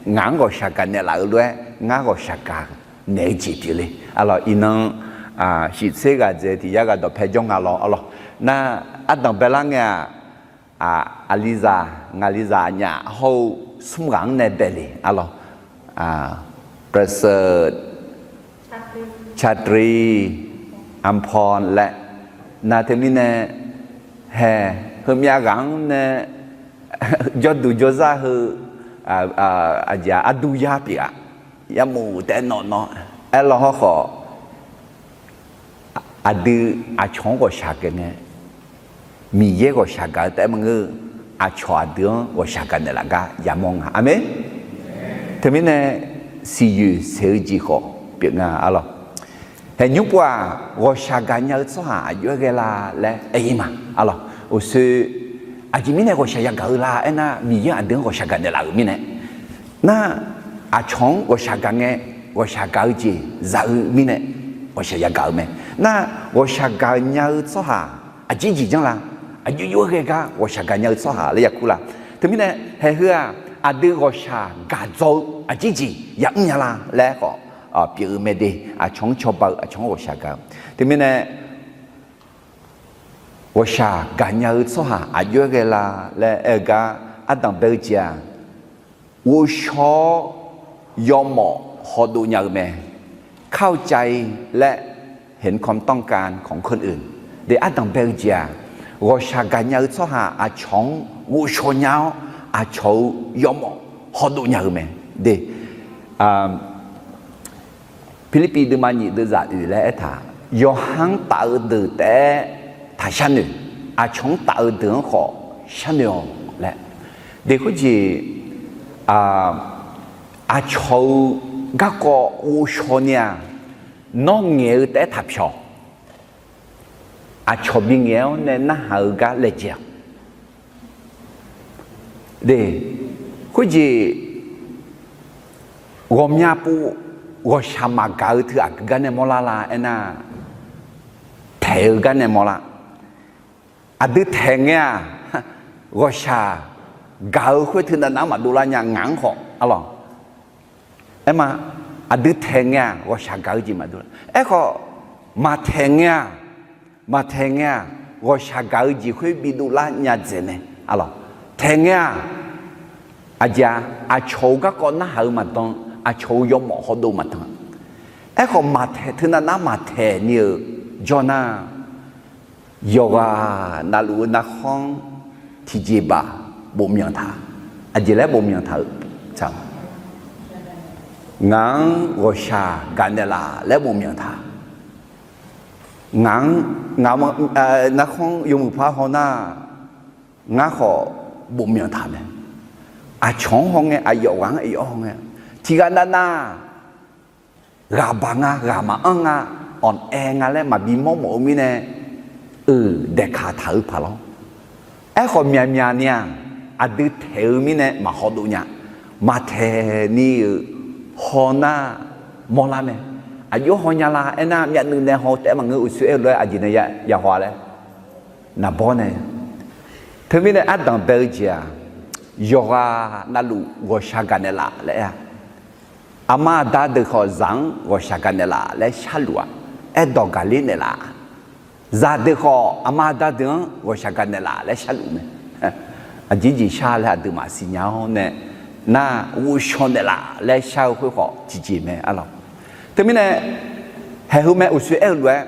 ngaq-anr ghawqshaq gaq naeqlaf-eu lof-aer ngar ghawqshaq gaq naeq-eu jeq pyeufle. Arlawq, iqnan shif tser ghaq dzaeq tiq yar ghaq dawqpae jawr nga lawr. Arlawq, nar ardanq baelar ngae-aq, aqlizaq, ngaqlizaq aqnyaf hawr-eu smr ghaq-anr nae bae le. Arlawq, ประเสริฐ ชาตรี อำพร laer, nar teumirnae hae, heumyav ghaq-anr nae jawrduq jawrzar heu aqjeq-aq arduq yar pyeuf-aq, yamawf taef-aer nawq nawr aerlawr hawrkhawf, aqdui aqcawq-anr ghawqshaq gaq ngae, Miqyaer ghawqshaq gaq-eu taef-aer maqngeur, aqcawq aqdui-anr ghawqshaq gaq naeqlaf gar yamawr nga. Aqmeq. Teumirnae siqyoeq saeq-eu jeq khawf pyeuf nga. Arlawq, haeq nymr pov-aq, ghawqshaq gaqnya-eu tsawrhaq aqjox-aer ghae la laer aer-ir ma. Arlawq, uqshoe aqjeq mirnae ghawqshaq yagaq-eu la aernar, Miqyaer aqdui-anr ghawqshaq gaq naeqlaf-euq mirnae, nar aqcawq-anr ghawqshaq gaq ngae, ghawqshaq gaq-eu jeq za-eu mirnae ghawqshaq yagaq-eu mae. Nar ghawqshaq gaqnya-eu tsawrhaq aqjeq jeq janr la? Aqjox jox-aer ghae gar ghawqshaq gaqnya-eu tsawrhaq laer yakur la? Teumirnae haeq heu-aq, aqdui ghawqshaq gaq dzaw-eu aqjeq jeq yamr nya la laer khawf pyeuf-eu mae de. Aqcawq-anr cawba-eu, aqcawq-anr ghawqshaq gaq-eu. Teumirnae ghawqshaq gaqnya-eu tsawrhaq aqjox-aer ghae la laer aer-eu gar, ardanq bae-eu jeq-aq, ghovshaw-awr yawmawf hawdov nya-eu mae. เข้าใจ และเห็นความต้องการของคนอื่น de. Ardanq bae-eu jeq-aq, ghawqshaq gaqnya-eu tsawrhaq aqcawq-anr ghovshaw nya-awr, aqcawq-euq yawmawf hawdov nya-eu mae de. Pirlirpiv deuvma nyiq deuvzaq oeq laer aertaq, yawqha-anr taf-eu deuq taef-aer taq sharnoeq, aqcawq-anr taf-eu deuq-anr khawf sharnoeq-awq laer. De khoerjeq, aqcawq-euq garkawv ghovshaw ni-aq, nawr ngaeq-eu taef-aer taq pyawq. Aqcawq bingaeq-awr nae narhaq-eu gar laejae-awq. De, khoerjeq ghawqmya pov ghawqshaq maqgaq-eu teu aqgeu gar nae mawrlar la aernar, taeq-eu gar nae mawrlar. Aqdui taeq ngae-aq, ghawqshaq gaq-eu khoer teu navnav maqdov lar nya ngaq-anr khawf. Arlawq, aerma, aqdui taeq ngae-aq ghawqshaq gaq-eu jeq maqdov lar. Aerkhawf, maqtaeq ngae-aq, maqtaeq ngae-aq, ghawqshaq gaq-eu jeq khoer bidov lar nya dzaeq mae. Arlawq, taeq ngae-aq, aqjeq-aq, aqcawq-euq garkawv narhaq-eu maqdan, aqcawq-euq yawmawf hawdov maqdan. Aerkhawf, maqtaeq, teu navnav maqtaeq ni-euq jawr nar, yawqghaq navluf-eu narkhanr tiqjeq baq bofmyanq taq. Aqjeq laer bofmyanq taq-eu, ngaq-anr ghawqshaq gaq naeqlaf laer bofmyanq taq. Ngaq-anr, ngaq-eu narkhanr yawmuiq par haw nar, ngar khawf bofmyanq taq mae. Aqcawq-anr haw ngae, aqyawf ghaq-anr aqyawf haw ngae, tiqghaq navnav ghaq baq nga, ghaq maqanr nga, awq aer nga laer maqbi mawrmawf-eu mirnae, euq daeqkaq taq-eu paq lawr. Aerkhawf, myaqmyaq ni-aq, aqdui taeq-eu mirnae maqhaw dov nya. Maqtaeq ni-euq haw nar mawrlar mae. Aqjox haw nya la aernar, myavnuiv nae haw taef-aer maqngeur, uqshoe aer-eu lof-aer aqjeq nae ya haw-a laer naqbawr nae. Teumirnae ardanq bae-eu jeq-aq, yawqghaq navluf ghawqshaq gaq naeqlaf laer aer-a. Aqma aqda deuq khawf zaq-anr ghawqshaq gaq naeqlaf laer sharluf-aq, aerdawq gaqler naeqlaf. Zaqdeuq khawf aqma aqda deuq-anr ghawqshaq gaq naeqlaf laer sharluf mae. Aqjeq jeq shar laer aqduimaf siqnya-awr nae, nar ghovshaw naeqlaf laer shar-eu khoer khawf tiqjeq mae arlawq. Teumirnae, haeq heu mae uqshoe aer-eu lof-aer,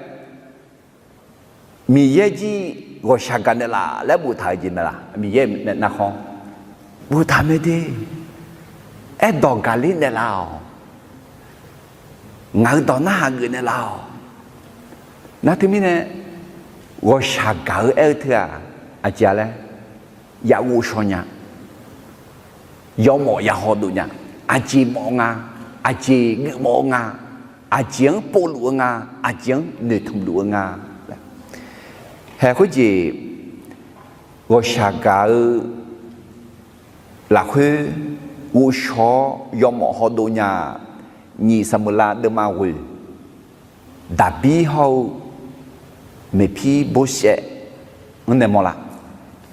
Miqyaer jir ghawqshaq gaq naeqlaf laer boftaq-eu jeq mae laq? Miqyaer navkhanr boftaq mae de. Aerdawq gaqler naeqlaf-awq. Ngaq-euq dawq narhaq geuf naeqlaf-awq. Nar teumirnae, ghawqshaq gaq-eu aer-eu teu-aq, aqjeq-a laer, ya ghovshaw nya, yawmawf ya hawdov nya, aqjeq mawf-eu nga, aqjeq geufmawf-eu nga, aqjeq-anr povluf-eu nga, aqjeq-anr noeqtmq luf-eu nga. Haeq khoerjeq ghawqshaq gaq-eu lafkhoer ghovshaw-awr yawmawf hawdov nya-aq, nyiq Saqmeuqlav deuvma ghoeq Daqbir hawr-eu Meqpirboshaev-anr nae mawrlar.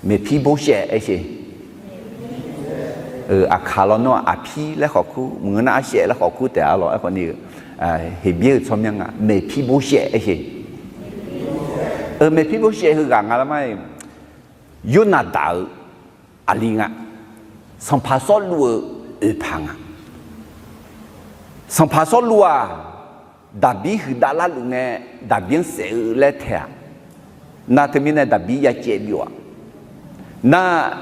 Meqpirboshaev aer sher. Aqkaq law nawr-aq, Aqpir laer khawf kur, maqngeur nar Arshaev laer khawf kur taef-a lawr. Aerkhawf ni-eu, Heqbyaer-euq tsawrmyanr nga, Meqpirboshaev aer sher. Meqpirboshaev heughaq nga lar ma-iq, Yornadaq-euq aqli nga. Sanqpaq Sawrluv-euq oeqpaq nga. Sanqpaq Sawrluv-aq, Daqbir huiqdav larluf ngae, Daqbir-anr saef-eu laer taeq-aq, nar teumirnae Daqbir ya caev byov-aq, nar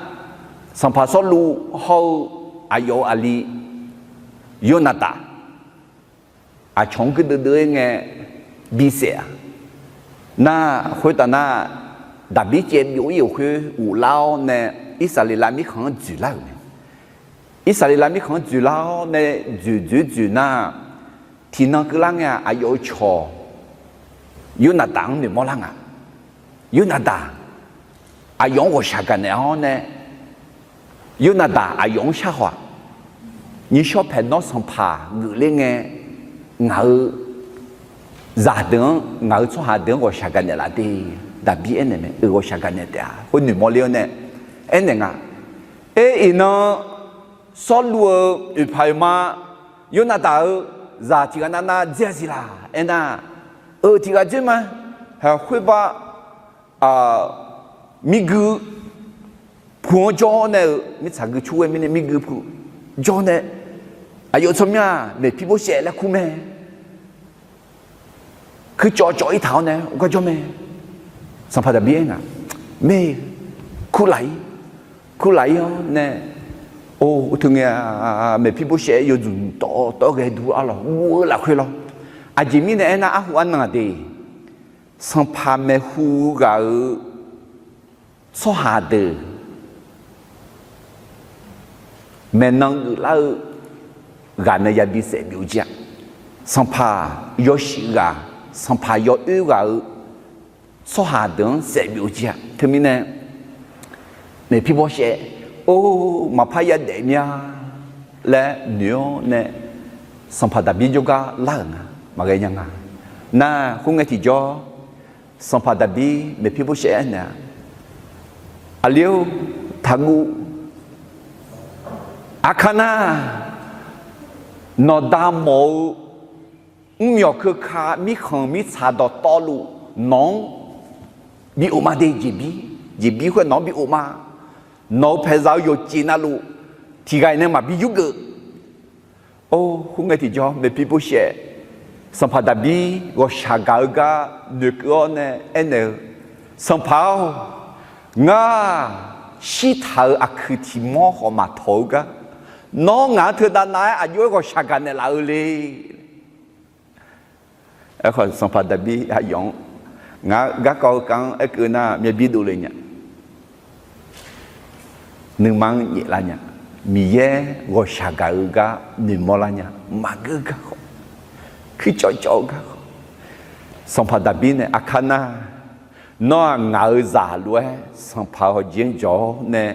Sanqpaq Sawrluv hawr-eu aqyawf-euq aqli Yornadaq aqcawq-anr guirdeuv deuv-ir ngae bisaef-a. Nar khoertav nar, Daqbir caev byov-ir-euq khoer ghoflar-awr nae, Irsaqleqlav mirkhanq-anr dzoeqlar-euq mae. Irsaqleqlav mirkhanq-anr dzoeqlar-awr nae, dzoeq dzoeq dzoeq nar, tiqnan keuvlar ngae-aq, aqyawf-euq cawq Yornadaq-anr noeqmawr lar nga. Yornadaq aqyawf-anr ghawqshaq gaqnaeq-awr nae, Yornadaq aqyawf-anr sharhaw-aq, nyiqshawr paeq nawr sanqpaq geufler ngae, ngaq-euq zaqdeuq-anr, ngaq-euq tsawrhaq deuq-anr ghawqshaq gaqnaeq laf de. Daqbir aernaeq mae, Ghawqshaq gaqnaeq taef-a. Khoer noeqmawr ler-awr nae aernaeq nga. Aer, iqnan Sawrluv-euq oeqpaq oeqma, Yornadaq-euq zaq tiq ghaq navnav dzer-a siq laq aernar, eu, tiq ghaq dzer ma. Khoerbar, mirgui pu-anr jawr nae-euq, mirtsaq gui cur ghae mirnae mirgui pu jawr nae, aqyawf tsawrmyanr-aq, Meqpirboshaev laer kur mae. Kuircawv cawv-ir taq-awr nae gar jawr mae. Sanqpaq Daqbir aer nga, mae, kurlaf-ir, kurlaf-ir-awr nae, or, teu ngae, Meqpirboshaev yawdzmq tawv tawv ghae dur-ar lawq, guv-eu lafkhoer lawr. Aqjeq mirnae aernar, arhu arnan-aq de, sanqpaq maeqhu ghaq-euq tsawrhaq deuq maeqnan geuflar-eu ghaq nae yabi saef byov jir-a. Sanqpaq yawshuif ghaq, sanqpaq yawoer ghaq-euq tsawrhaq deuq-anr saef byov jir-a. Teumirnae Meqpirbawrshaev, or, maqpar yadaef mir-a laer noeq-awr nae, sanqpaq Daqbir jawrgar lar-euq nga, maqghae nya nga. Nar khoerngae tiqjawr, sanqpaq Daqbir Meqpirbawrshaev aernaeq-a, Aqli-or, taqguv. Aqkar nar, nawqda mawf-eu mrmyawq keuka mirkhanq mirtsaq dawqtawvluf nawq-anr bi of ma de. Jeqbir, jeqbir khoer nawq-anr bi of ma. Nawq-euq paeqzaq-eu yawqjeq navluf tiq ghaq nae maqbi yurgeuf. Or, khoerngae tiqjawr Meqpirbawrshaev, sanqpaq Daqbir ghawqshaq gaq-eu gar noeqkeuv-awr nae aernaeq-eu, Sanqpaq-or, ngar shirtaq-euq aqkuiq tiq mawr khawf maqtawq-eu gar, nawr ngaq-anr teudav nav-aer aqjox-aer ghawqshaq gaq naeqlaf-eu le. Aerkhawf, sanqpaq Daqbir aqyawf-anr, ngar garkawv-eu kar-anr aerkeuv nar, myavbi dovle nya, nuima-anr nyaeflar nya, Miqyaer ghawqshaq gaq-eu gar noeqmawr lar nya, maqgeur gar khawf, kuircawv cawv-eu gar khawf, sanqpaq Daqbir nae, Aqkar nar, nawr-aq ngaq-euq zaq lof-aer sanqpaq-euq hawqjeq-anr jawq-awr nae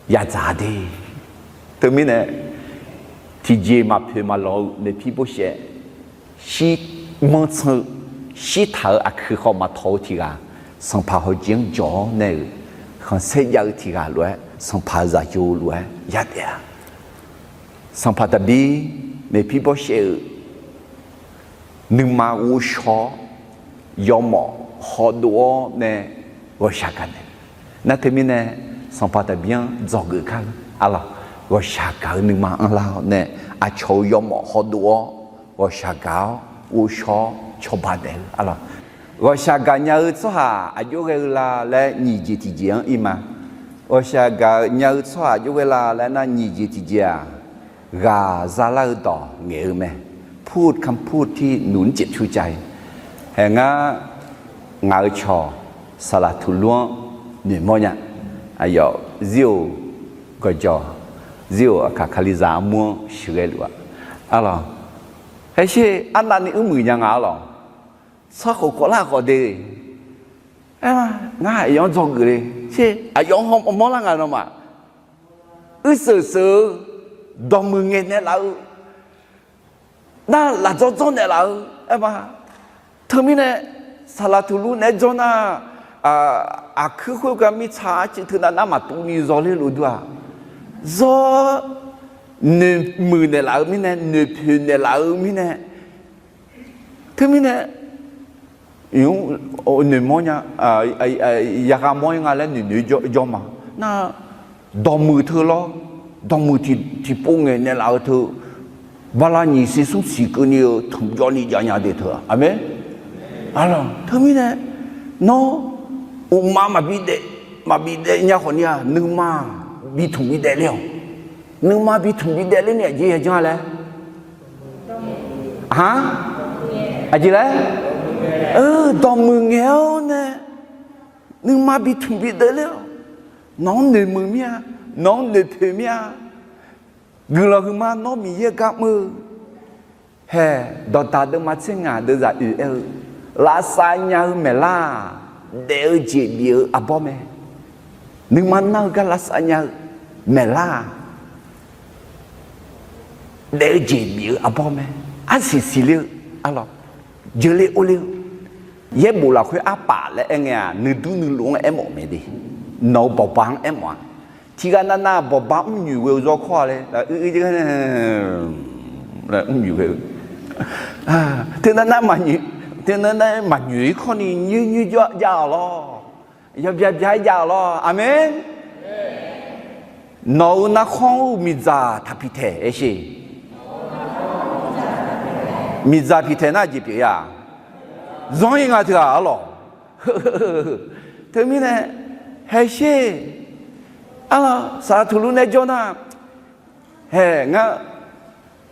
yadzaq de. Teumirnae, tiqjeq maqpoeq maqlawq-eu Meqpirbawrshaev, shir manrtsan-eu, shirtaq-euq aqkuiq khawf maqtawq-eu tiq ghaq, sanqpaq hawqjeq-anr jawq-awr nae-euq khanqsaer jav-eu tiq ghaq lof-aer, sanqpaq-euq zaqyo lof-aer yadaef-a. Sanqpaq Daqbir Meqpirbawrshaev-euq nuima ghovshaw-awr, yawmawf hawdov-awr nae ghawqshaq gaq naeq. Nar teumirnae, sanqpaq Daqbir-anr dzawgeuf kar-eu arlawq, ghawqshaq gaq-eu nuima anrlar-awr nae, aqcawq-euq yawmawf hawdov-awr, ghawqshaq gaq-awr ghovshaw-awr cawba naeq-eu arlawq. Ghawqshaq gaqnya-eu tsawrhaq aqjox ghae-eu la laer nyiq jeq tiqjeq-anr ir ma. Ghawqshaq gaqnya-eu tsawrhaq aqjox ghae la laer nar, nyiq jeq tiqjeq-aq, ghaq zalar-eu dawq ngaeq-eu mae. พูดคำพูดที่หนุนจิตชูใจ hae ngar, ngaq-euq cawq saqlaq tuqlur-anr noeqmawr nya. Aqyawf zir-or, gawqjawq, zir-or, aqkaq Kalizaq armur-anr sheuqghae luf-a. Arlawq, haer sher arnavni uirmuiq nya nga arlawq. Tsawrkhof kawvlar khawf de. Aer, ngar aqyawf-anr dzawgeuf le sher, aqyawf-anr hawmawr lar nga nawmaf. Uirseuq seuq-eu, dawqmuiq ngaeq naeqlaf-eu, nar lafdzawr dzawr naeqlaf-eu, Aer ma, teumirnae saqlaq tuqlur naeq-aer jawr nar, aqkuir khoergar mirtsaq arcuiv teunav nar maqtuv ni zawler luf dur-aq, zawr noeqmuiq naeqlaf-eu mirnae, noeqpoeq naeqlaf-eu mirnae, teumirnae noeqmawr nya, yagha mawr-ir nga laer noeqnoeq jawr ma. Nar, dawqmuiq teu lawr, dawqmuiq tiqpov ngaeq naeqlaf-eu teu, bala nyiq siq smr siq keuvni-eu tmq jawvni jav nya de teu-aq, aqmeq. Arlawq, teumirnae nawr uqma maqbi daef, maqbi daef nya khawfni-aq, nuima bi tmq bi daef ler-awq. Nuima bi tmq bi daef ler ni aqjeq ya janr-a laer, a, aqjeq laer, dawqmuiq ngaeq-awr nae nuima bi tmq bi daef ler-awq. Nawq-anr noeqmuiq mir-a, nawq-anr noeqpoeq mir-a. Guiqlanq huiqma nawr Miqyaer gar mr-eu, hae, dawqdaq deuvma tser ngaq deuvzaq oeq aer-eu, lavsav nya-eu maeqlar-aq, daef-eu jeq bif-eu arbawr mae. Nuima nar-eu gar lavsav nya-eu maeqlar-aq, daef-eu jeq bif-eu arbawr mae. Arsiq siqler-eu, arlawq, jeuqler orler-eu, yaerbof lafkhoer arpaf laer aer ngae-aq, nuidur nuiluf-anr aermawf mae de. Nawq-euq bawqba-anr aermawf-a. Tiqghaq navnav bawqba mrnyoeq ghae-eu zawr kawr-a laer, mrnyoeq ghae-eu, teunav nar maqnyoeq, teunav nar maqnyoeq-ir kawrni nyoer nyoer jav-awq lawr. Yawbya bya-aer jav-awq lawr. Aqmeq. Nawq-euq narkhanr-eu miqdzaq taq piqtaeq aersheq. Miqdzaq piqtaeq nar jeq pyeuf-a. Zanr-ir nga teughaq arlawq. Teumirnae, haesher, arlawq, saqlaq tuqlur nae jawr nar, hae ngar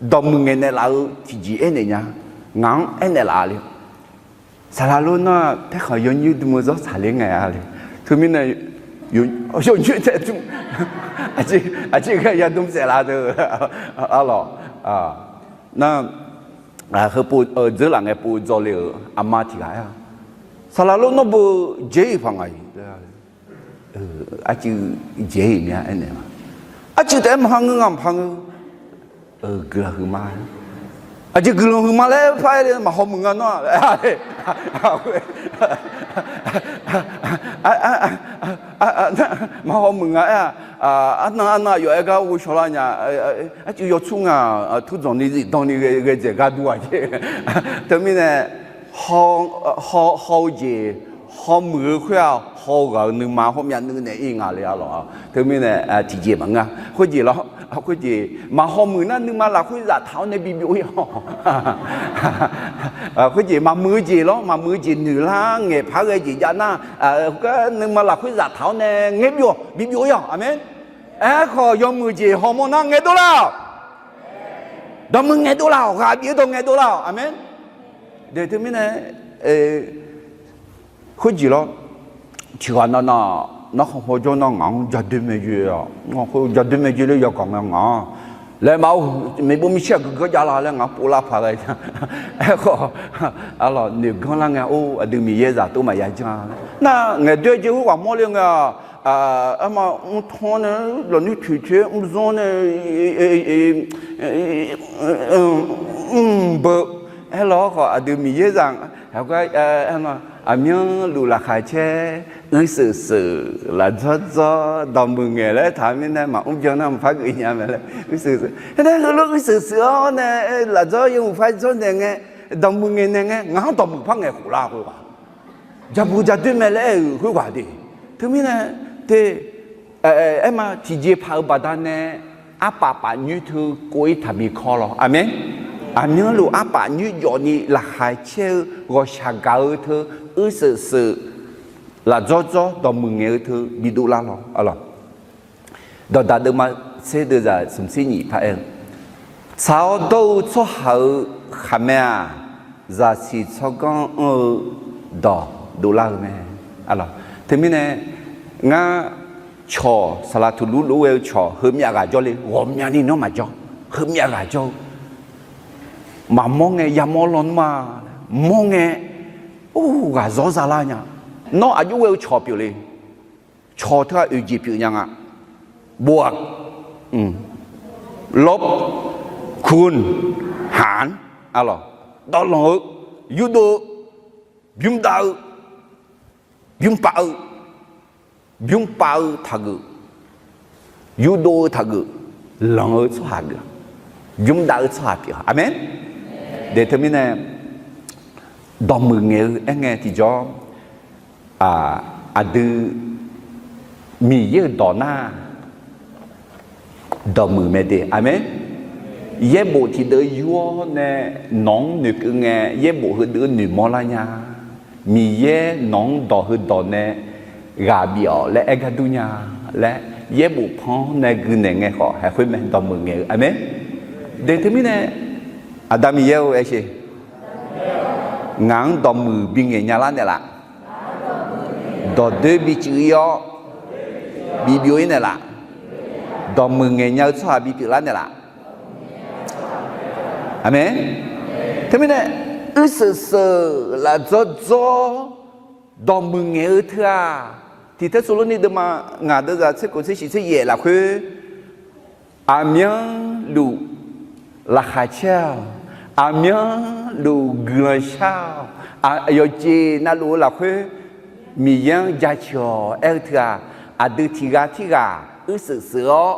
dawqmuiq ngaeq naeqlaf-eu tiqjeq aernaeq nya, ngaq-anr aernaeq laf-a le. Saqlaq lor nar paerkhanq yawnyoer dm-eu zawr tsaqler ngae-a le. Teumirnae yawnyoer tae dm, aqjeq ghae yadm saef laf deuq, arlawq, nar, heupov dzeur laf ngae pov dzawle-euq aqma tiq ghaq aer-a, saqlaq lor nawr beu jaer-iq paq ngaq-i. Arcuiv jaer-iq mya aernaeq ma. Arcuiv taef-aer maqha ngeur nga maqha ngeur. Guiqlanq huiqma. Aqjeq guiqlanq huiqma laer par-aer le maqhaw muiq nga nawr-aq. Maqhaw muiq nga aer-a. Arnan arnan aqyawf aer gar ghovshaw lar nya. Arcuiv yawtsur nga, turdzanq ni zifdan ni ghae dzaeq gar dur-aq jeq. Teumirnae haw-eu jeq, hawmuiq-eu khoer-aq haw-eu ghaq-euq nuima hawmyav nuiv naeq-ir nga le arlawq. Teumirnae tiqjeq maqngeur-a. Khoerjeq lawr, khoerjeq maqhaw muiq nar nuima lafkhoer zaftaq-awr nae bibyov-ir-awq. Khoerjeq maqmuiq-eu jeq lawr, maqmuiq-eu jeq noeq lar ngaeq par ghae jeq jav nar, nuima lafkhoer zaftaq-awr nae ngaer byov-awq, bibyov-ir-awq. Aqmeq. Aerkhawf yawmuiq jeq hawmawr nar ngaeqdov lar-awq. Dawqmuiq ngaeqdov lar-awq, ghaq bif-eu dawq ngaeqdov lar-awq. Aqmeq. Teumirnae khoerjeq lawr, tiqghaq navnav narkhan hawjawr nar ngaq-anr jadoer maeqjoe-awq. Khoer jadoer maeqjoe ler yagaq nga ngaq-anr laer ma-or, maeqbov maeqshir-aq geuganr jav la laer ngaq-anr povlar paq ghae. Aerkhawf, arlawq noeqganr lar ngae, or aqdui Miqyaer zaq tov maqya janr-a. Nar ngaeqdoer jeq khoerghaq mawrle ngae-aq, arma mrtanr nae lafnoer toeqtoe-aer mrzanr nae mrbeu aerlawr khawf aqdui Miqyaer zaq, aqmyanluf laqkhaq caer, uirseuq seuq, lafdzawr dzawr, dawqmuiq ngaeq laer taq mirnae maqmr byan nar mqpar geuf nya mae laer uirseuq seuq. Aernae heulof uirseuq seuq-awr nae lafdzawr yawmuiq par dzawr naeq ngae, dawqmuiq ngaeq naeq ngae ngaq-anr dawqmuiq par ngaeq khof lar khoerghaq, jabu jadoer mae laer aer-euq khoerghaq de. Teumirnae te, aerma tiqjeqpaq-euq baqdanae arpaf paf nyoer teu kov-ir taqbi kawr lawr. Aqmeq. Aqmyanluf arpaf nyoer jawfni laqkhaq caer-eu ghawqshaq gaq-eu teu uirseuq seuq, lafdzawr dzawr, dawqmuiq ngaeq-eu teu bidov lar lawr. Dawqdaq deuvma tser deuvzaq smq tser nyiq par aer-eu, tsaq-awr dawr-eu tsawrhaq-euq khaqmae-aq, zaqsiq tsawrganr anr-eu dawq dovlar-eu mae. Teumirnae ngar cawq saqlaq tuqlur lof-aer ghae-eu cawq heumyav ghaq jawrle, ghawqmyani nawr maqjawr, heumyav ghaq jawr-eu. Maqmawr ngae yamawr lawnmr-a, mawr ngae, or, ghaq zawr zalar nya. Nawr aqjox ghae-eu cawq pyeuf le. Cawq teu-aq oeq jeq pyeuf nya nga. Bof-aq, lawr, kun, haq, arlawq, dawvlanq-eu yurdov-eu, bymrdav-eu, bymrpav-eu, bymrpav-eu taqgeuf, yurdov-eu taqgeuf, lanq-eu tsawrhaq geuf, bymrdav-eu tsawrhaq pyeuf. Aqmeq. De teumirnae, dawqmuiq ngaeq-eu aerngae tiqjawr, aqdui Miqyaer-euq dawq nar, dawqmuiq mae de. Aqmeq. Yaerbof tiqdeuv yur-awr nae nawq-anr noeqkeuv ngae, yaerbof heudeuv noeqmawr lar nya. Miqyaer nawq-anr dawq heudawq nae ghaq bif-awq laer aer gar dur nya laer, yaerbof pan-anr nae guinaeq ngae khawf haeq khoer mae, dawqmuiq ngaeq-eu. Aqmeq. De teumirnae, Aqda Miqyaer-or, aer sher. Ngaq-anr dawqmuiq bingaeq nya lar naeqlaf. Dawqdoer biciv-ir-awr, bibyov-ir naeqlaf. Dawqmuiq ngaeq nya-eu tsawrhaq bipyeuf lar naeqlaf. Aqmeq. Teumirnae, uirseuq seuq laf dzawr dzawr dawqmuiq ngaeq-eu teu-aq, tiq Tersaqlorni deuvma ngaq deuvzaq tser khof tser shif tser yaef lafkhoer, aqmyanluf laqkhaq caer-awq, aqmyanluf guiqlanq shar-awq, yawqjeq navluf-eu lafkhoer Miqyaer-anr jaceuq-awq aer-eu teu-aq, aqdui tiq ghaq tirghaq uirseuq seuq-awr,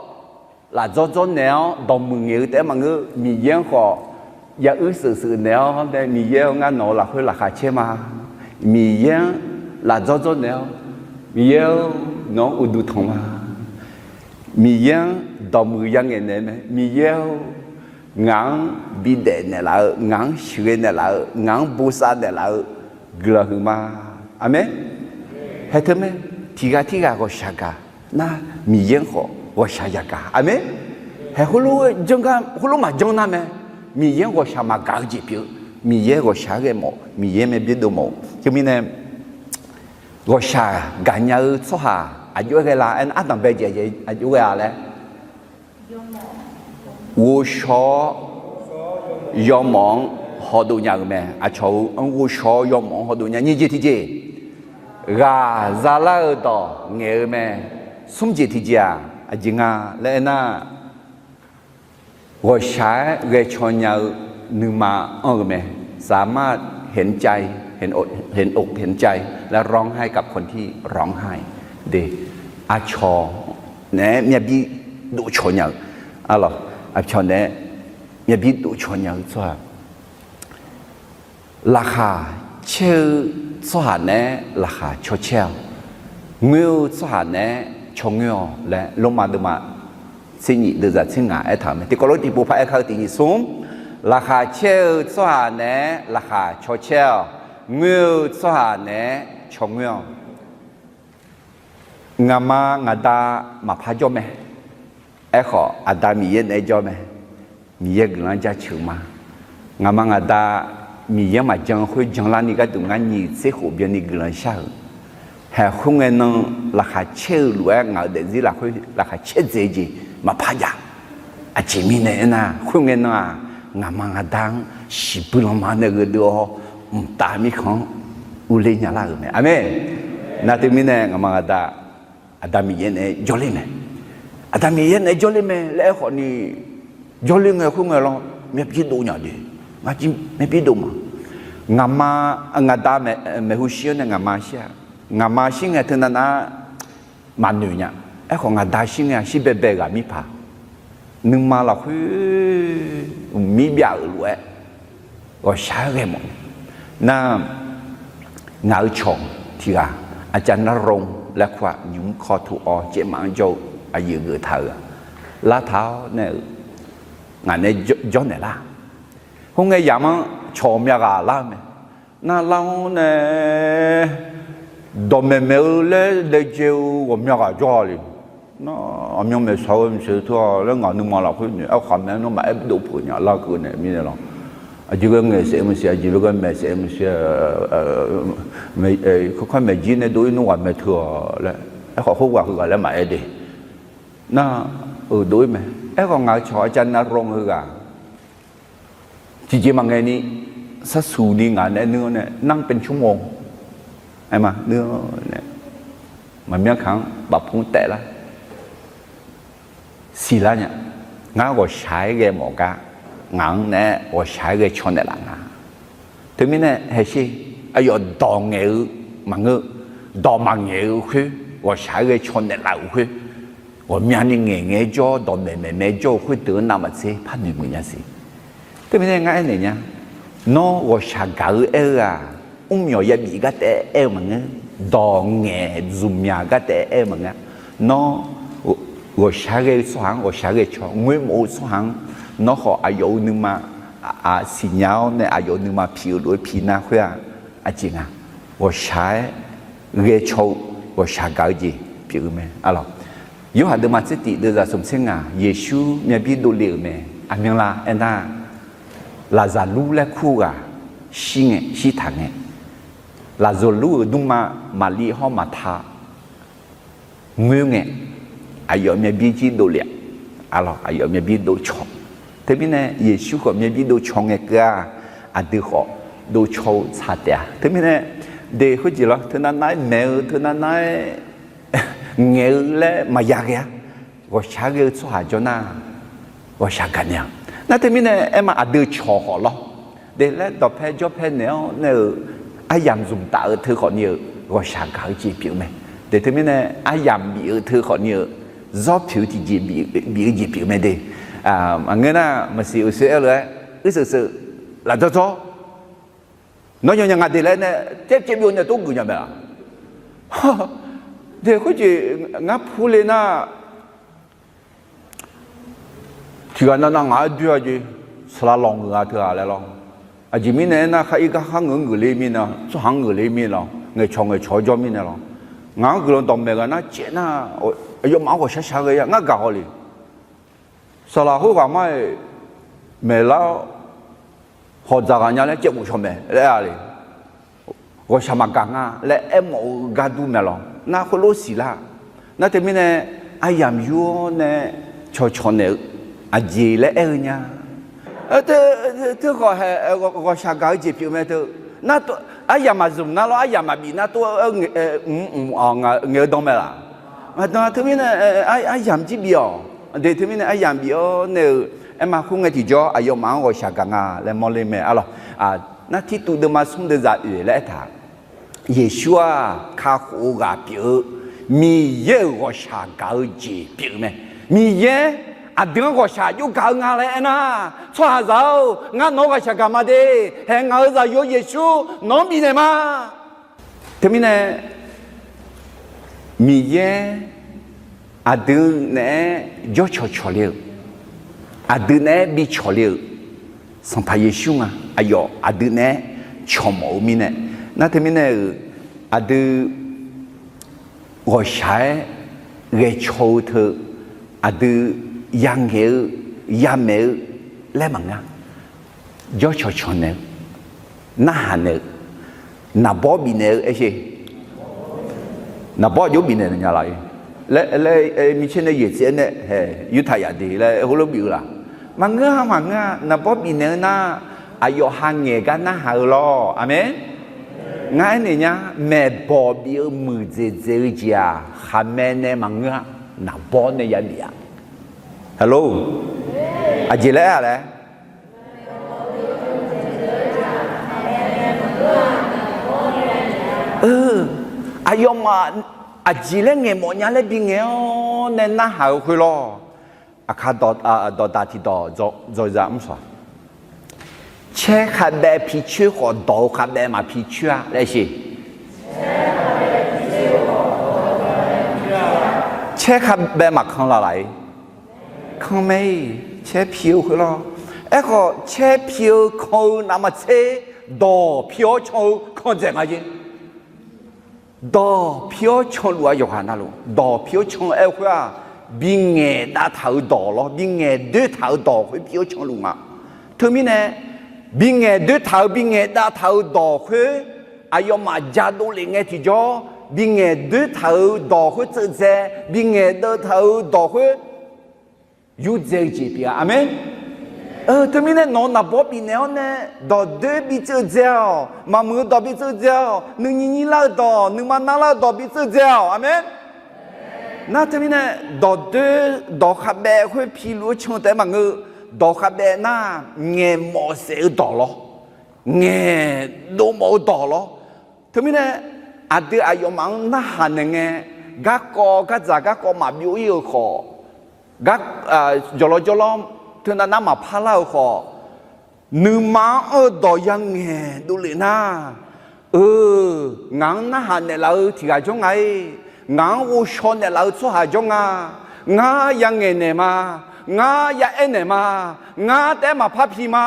laf dzawr dzawr naeq-awr dawqmuiq ngaeq-eu taef-aer maqngeur, Miqyaer-anr khawf ya uirseuq seuq naeq-awr nae, Miqyaer-or, ngar nawq-eu lafkhoer laqkhaq caer ma. Miqyaer-anr laf dzawr dzawr naeq-awr, Miqyaer-or, nawq-anr uqduq tanq ma. Miqyaer-anr dawqmuiq yangaeq naeq mae. Miqyaer-or, ngaq-anr bidaef naeqlaf-eu, ngaq-anr sheuqghae naeqlaf-eu, ngaq-anr bosav naeqlaf-eu guiqlanq huiqma. Aqmeq. Haeq teu mae, tiq ghaq tirghaq ghawqshaq gaq nar, Miqyaer-anr khawf ghawqshaq yagaq. Aqmeq. Haeq khoerlof-aer janr gar, khoerlof maqjanr nar mae, Miqyaer-anr ghawqshaq maqgaq-eu jeq pyeuf-eu, Miqyaer ghawqshaq-aer ghae mawf, Miqyaer mae byaerdov mawf-eu. Teumirnae, ghawqshaq gaqnya-eu tsawrhaq aqjox-aer ghae la aer nar, ardanq bae jeq aqjox ghae-a laer, ghovshaw-awr yawmawf-anr hawdov nya-euq mae. Aqcawq-eu anr ghovshaw-awr yawmawf-anr hawdov nya. Nyiq jeq tiqjeq, ghaq zalar-eu dawq ngaeq-eu mae. Smr jeq tiqjeq-aq, aqjeq nga laer aer nar, ghawqshaq-aer ghae caw nya-eu nuima anr-eu mae. สามารถเห็นใจ เห็นอกเห็นใจ และร้องไห้กับคนที่ร้องไห้ de. Aqcawq naeq-aer myavbir dovcawq nya-eu, aqcawq naeq-aer myavbir dovcawq nya-eu tsawrhaq, laqkhaq caer-eu tsawrhaq naeq-aer laqkhaq caw caer-awq. Ngoer-eu tsawrhaq naeq-aer caw ngoer-awq laer Lormav deuvma tser nyif deuvzaq tser ngaq aertaq-euq mae. Tiqkawv lof tiqpov paq-aer kar-eu tiq nyiq smr, laqkhaq caer-eu tsawrhaq naeq-aer laqkhaq caw caer-awq. Ngoer-eu tsawrhaq naeq-aer caw ngoer-awq. Ngaqma ngaqda maqpar jawr mae. Aerkhawf, Aqda Miqyaer naeq-aer jawr mae. Miqyaer guiqlanq-anr jaceuq ma. Ngaqma ngaqda Miqyaer-anr maqjan khoer janlarni gharduq ngar nyiq tser khof byanni guiqlanq shar-euq. Haeq khoerngae nan laqkhaq caer-eu lof-aer ngaq-euq daefzir lafkhoer laqkhaq caer dzaeq-eu jeq maqpar jav. Aqjeq mirnae aernar, khoerngae nan-aq, ngaqma ngaqda-anr shiqbuir lanma nae gheudeuv-awr, mqtav mirkhanq-anr urler nya lar-euq mae. Aqmeq. Nar teumirnae ngaqma ngaqda Aqda Miqyaer naeq-aer jawrler mae. Aqda Miqyaer naeq-aer jawrler mae laer aerkhawf ni, jawrler ngae khoerngae lawr myavbir dov nya de. Ngar jir myavbir dov ma. Ngaqma, ngaqda maeqhu shir-anr nae ngaqma shir-a. Ngaqma shir ngae teunav nar maqnoeq nya. Aerkhawf ngaqda shir ngae shir baebae ghaq mirpaq, nuima lafkhoer uqmir byav-euq lof-aer ghawqshaq-aer ghae mawf nar, ngaq-euq cawq tiq ghaq อาจารย์ณรงค์ laer kur-aq, nymq-mr kawr tov-awr caevmaf-anr jawr-eu aqyuif geuf taq-euq-aq, lartaq-awr nae-euq ngaq nae jawrnaeq lar. Khoerngae yamq-anr cawq myav ghaq lar-eu mae. Nar lar-awr nae dawqmaeq maeq-eu laer daejae-eu ghawqmya ghaq jawr-a le. Nar aqmyan maeqshaq-eu maqsiq teu-a laer ngaq nuima lafkhoer noeq-aer khaqmae nawmaf aer dov peuq nya lar keuv naeq mirnae lawr. Aqjeq ghae ngaeq saef-eu maqsiq, aqjeq ghae maeq saef-eu maqsiq, kawrkar maeqjir nae dov-ir nmr ghaq mae teu-a laer, aerkhawf khoerghaq heughaq laer maqaer de. Nar-euq dov-ir mae. Aerkhawf ngaq-euq cawq อาจารย์ณรงค์ heughaq tiqjeq maqngaeq ni, sarsuq ni ngaq nae nuir-awr nae นั่งเป็นชั่วโมง aer ma nuir-awr nae maqmyanr kaq-anr bafpur taef lar siqlar nya. Ngar ghawqshaq-aer ghae mawf gar, ngaq-anr naeq-aer ghawqshaq-aer ghae caw naeqlaf nga. Teumirnae haesher, aqyawf dawq ngaeq-eu maqngeur, dawq maqngaeq-eu khoer, ghawqshaq-aer ghae caw naeqlaf-euq khoer, ghawqmyani ngaeq ngae-aer jawr, dawqmaeq maeq maeq-aer jawr-eu khoerdeuq-anr navmaqtser par noeqmuiq nya siq. Teumirnae ngar aernaeq nya, nawr ghawqshaq gaq-eu aer-eu-aq, mrmyawq yabif gar taef aer-eu maqngeur, dawq ngaeq zmqmyaq gar taef aer-eu maqngeur. Nawr ghawqshaq-aer ghae-eu tsawrhaq-anr ghawqshaq-aer ghae caw, ngoermawf-eu tsawrhaq-anr, nawr khawf aqyawf-euq nuima siqnya-awr nae aqyawf-euq nuima piq-eu lof-aer piq nar khoer-aq, aqjeq nga, ghawqshaq-aer ghae caw-eu, ghawqshaq gaq-eu jeq pyeuf-eu mae. Arlawq, Yorhaq deuvma tser tif deuvzaq smq tser ngaq, Yeqsur myavbir dovle-euq mae. Aqmyanlav aernar, Laqzaqlur laer kur-eu ghaq shir ngae, shirtaq ngae, Laqzaqlur-euq dmrma Maqlir hawr Maqta ngoer ngae, aqyawf myavbir jir dovle-a. Arlawq, aqyawf myavbir dovcaw. Teumirnae Yeqsur khawf myavbir dovcaw ngae keuv-aq, aqdui khawf dovcaw-eu tsaq taef-a. Teumirnae de khoerjeq lawr, teunav nav-aer maeq-eu, teunav nav-aer ngaeq-eu laer maqya ghae-a. Ghawqshaq-aer ghae-eu tsawrhaq jawr nar, ghawqshaq gaqnaeq-a. Nar teumirnae aerma aqdui cawq khawf lawr, de laer dawqpae jawrpae naeq-awr nae-euq aryamq zmq taf-eu teu khawfni-euq ghawqshaq gaq-eu jeq pyeuf-eu mae. De teumirnae aryamq bif-eu teu khawfni-euq zawr poeq-eu tiqjeq bif-eu jeq pyeuf-eu mae de. Maqngeur nar maqsiq uqshoe aer lof-aer uirseuq seuq lafdzawr dzawr nawr yawnya nga de laer nae caev caev byov nae tov geuf nya mae-aq. De khoerjeq ngar purle nar, tiqghaq navnav ngaq-aer doer-a jeq, saqlaq lawq ngeur-a teu-aq laer lawr. Aqjeq mirnae aernar, khar ir gar khar ngeur ngeur le mirnae, tsawrhaq-anr ngeur le mirnae lawr, ngaeqcawq ngaeqcawq-awr jawr mirnae lawr, ngaq-anr guiqlanq dawqmaeq ghaq nar caev nar, aqyawfmaf-anr ghawqshaq shaq ghae-a ngar gaq haw le. Saqlaq khoerghaq mar-iq maeqlar-awr hawq dzaq ghaq nya laer caev bof shaw mae laer aer-a le. Ghawqshaq maqgaq nga laer aermawf-eu gar dur mae lawr. Nar khoerlof siqlar. Nar teumirnae aryamq yur-awr nae cawqcawq naeq-eu aqjeq laer aer-eu nya. Teu khawf hae, ghawqshaq gaq-eu jeq pyeuf mae teu. Nar aryamq maqzmq nar lawr, aryamq maqbif nar tov-aer ngaeq-eu dan mae laf. Maqdan teumirnae aryamq jir bif-awq. De teumirnae aryamq bif-awr nae-euq aerma khoerngae tiqjawr aqyawfmaf-anr ghawqshaq gaq nga laer mawrler mae. Arlawq, nar Tirtuv deuvma smr deuvzaq oeq laer aertaq, Yeqsur-aq kakhof-eu ghaq pyeuf-eu, Miqyaer-euq ghawqshaq gaq-eu jeq pyeuf-eu mae. Miqyaer aqdui-anr ghawqshaq jov gaq-eu nga laer aernar, tsawrhaqzaq-or, ngar nawq-anr ghaqshaq gaq ma de. Hae ngaq-euq zaqyo Yeqsur nawq-anr bifnaeq ma. Teumirnae Miqyaer aqdui naeq-aer jawrcawq cawq le-euq, aqdui naeq-aer bi cawq le-euq Sanqpaq Yeqsur nga. Aqyawf aqdui naeq-aer cawq mawf-eu mirnae, nar teumirnae-euq aqdui ghawqshaq-aer ghae caw-eu teu, aqdui yangaeq-eu yamaeq-eu laer maqngeur. Jawrcawq cawq naeq-eu, narhaq naeq-eu, naqbawr bifnaeq-eu aer sher. Naqbawr jov bifnaeq nya laf-ir laer, laer micaer nae yaeq tsaev-aer nae hae yurtaq yaf de laer heulof bif-eu laf. Maqngeur-a, maqngeur-a. Naqbawr bifnaeq-eu nar, aqyawf ha ngaeq gar narhaq-eu lawr. Aqmeq. Ngar aernaeq nya, maeqbawq bif-eu muiqdzaeq dzaeq-eu jeq-aq, khaqmae nae maqngeur-a, naqbawr nae yabif-a. Hello, aqjeq laer-a laer Aqyawfmaf aqjeq laer ngaeq mawf nya laer bingaeq-awr nae narhaq-eu khoer lawr. Aqkar dawqdaq tiqdawq dzawqza mr sawq. Caer khavbaev picoer khawf, dawq-eu khavbaev maqpicoer-a laer sher. Caer khavbaev maqkan laf laf-ir. Kan mae-ir, caer pi-eu khoer lawr. Aerkhawf, caer pi-eu kan-eu navmaqtser, dawq pi-awr can-eu kan dzaeq nga jeq. Dawq pi-awr canluf-a yawqghaq navluf. Dawq pi-awr can-eu aer-eu khoer-aq, bingaeq dav taq-euq dawq lawr, bingaeq doer taq-euq dawq khoer pi-awr canluf nga. Teumirnae, bingaeq doer taq-euq, bingaeq dav taq-euq dawq khoer, aqyawfmaf jadov lef ngae tiqjawr, bingaeq doer taq-euq dawq khoer tseuv dzae, bingaeq deuv taq-euq dawq khoer yurdzae jeq pyeuf-a. Aqmeq. Teumirnae nawq-eu naqbawr bifnaeq-awr nae dawqdoer bitseuv dzae-awq. Maqmuiq-eu dawq bitseuv dzae-awq. Nuinyi nyir lar-eu dawq, nuima nar lar-eu dawq bitseuv dzae-awq. Aqmeq. Nar teumirnae dawqdoer, dawq khavbaev khoer piluf-eu can taef-aer maqngeur. Dawq khavbaev nar ngaeqmawf saef-eu dawq lawr. ngaeqdov mawf-eu dawq lawr. Teumirnae aqdui aqyawfmaf-anr narhaq naeq ngae, garkawv gardzaq garkawv maqbyov ir-euq khawf, gar jawqlawr jawrlawr teunav nar maqpar lar-euq khawf, nuima-anr anr-eu dawq yangaeq dovlef nar, eu, ngaq-anr narhaq naeqlaf-eu tiq ghaq jawr nga-ir. Ngaq-anr ghovshaw naeqlaf-eu tsawrhaq jawr nga. Ngar yangaeq naeq ma. Ngar ya aer naeq ma. Ngar taef-aer maqpar pi ma.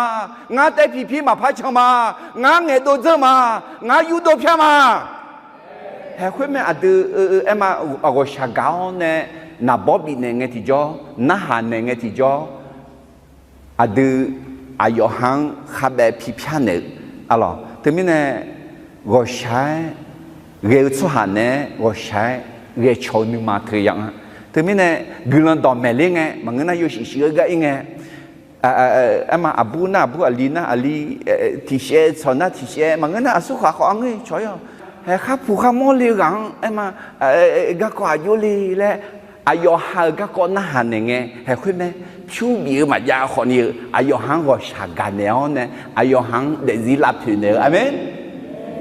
Ngar taef-aer pipir maqpar can ma. Ngar ngaeqdov dzeur ma. Ngar yurdov pyar ma. Haeq khoer mae aqdui, aer ma, ghawqshaq gaq-awr nae naqbawr bifnaeq ngae tiqjawr, narhaq naeq ngae tiqjawr, aqdui aqyawf ha-anr khavbaev pipyar naeq-eu, arlawq. Teumirnae ghawqshaq-aer ghae-eu tsawrhaq naeq-aer ghawqshaq-aer ghae caw-eu nuima teu ya nga. Teumirnae guiqlanq dawqmaeq ler ngae maqngeur nar, yawshuif shuif-eu gar ir ngae, aer ma, aqbur nar aqbur, aqli nar aqli, tiqshaev tsawq nar tiqshaev, maqngeur nar aqsurkhaq khawf arngeur cawq-ir-awq. Haeq khar puq khar mawr le-eu ghaq-anr aer ma, garkawv aqjox le laer, aqyawf ha-euq garkawv narhaq naeq ngae, haeq khoer mae, pyur bif-eu maqjav khawfni-eu aqyawf ha-anr ghawqshaq gaq naeq-awr nae, aqyawf ha-anr daefzir lavpoeq naeq-eu. Aqmeq.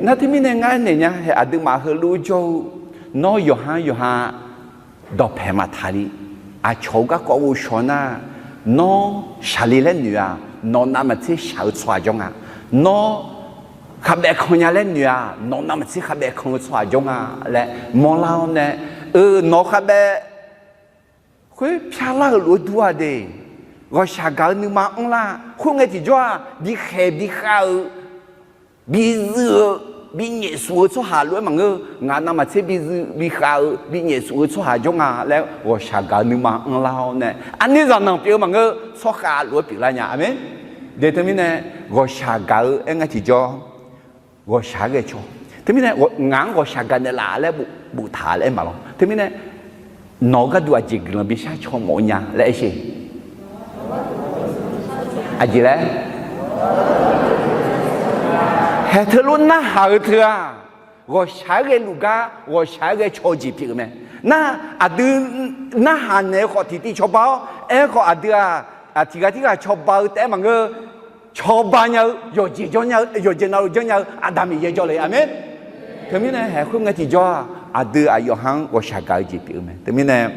Nar teumirnae ngar aernaeq nya, haeq aqduimaf heulof-aer jawr-eu, nawr yawqha-anr yawqha dawqpaeq maqtaq ni, aqcawq-eu garkawv ghovshaw nar, nawr shaqle laer noeq-a, nawq navmaqtser shaq-eu tsawrhaq jawr nga. Nawr khavbaev kan nya laer noeq-a, nawq navmaqtser khavbaev kan-eu tsawrhaq jawr nga laer mawrlar-awr nae, eu, nawq khavbaev khoer pyarlar-eu lof-aer dur-a de. Ghawqshaq gaq-eu nuima anrlar khoerngae tiqjawr-aq, bikhaeq bikhav-eu, bizuiv-eu, binyaef suf-eu tsawrhaq lof-aer maqngeur. Ngaq navmaqtser bizuiv bikhav-eu binyaef suf-eu tsawrhaq jawr nga laer ghawqshaq gaq-eu nuima anrlar-awr nae, aqnir zaqnanq pyeuf-eu maqngeur, tsawrkhav lof-aer pyeuflar nya. Aqmeq. De teumirnae ghawqshaq gaq-eu aer ngae tiqjawr, ghawqshaq-aer ghae caw. Teumirnae ngaq-anr ghawqshaq gaq naeqlaf laer boftaq laer aer ma lawr. Teumirnae nawq-eu gharduq aqjeq guiqlanq bishar caw mawf-eu nya laer aersheq. Aqjeq laer, haeq teulof narhaq-eu teu-aq, ghawqshaq-aer ghae luf gar ghawqshaq-aer ghae caw-eu jeq pyeuf-eu mae. Nar aqdui narhaq naeq-eu khawf tiqtiv cawba-awr, aerkhawf aqdui-aq, tiq ghaq tirghaq cawba-eu taef-aer maqngeur. Cawba nya-eu, yawqjeq jawr nya-eu, yawqjeq navluf janrnya-eu Aqda Miqyaer jawrle. Aqmeq. Teumirnae haeq khoerngae tiqjawr-aq, aqdui aqyawf ha-anr ghawqshaq gaq-eu jeq pyeuf-eu mae. Teumirnae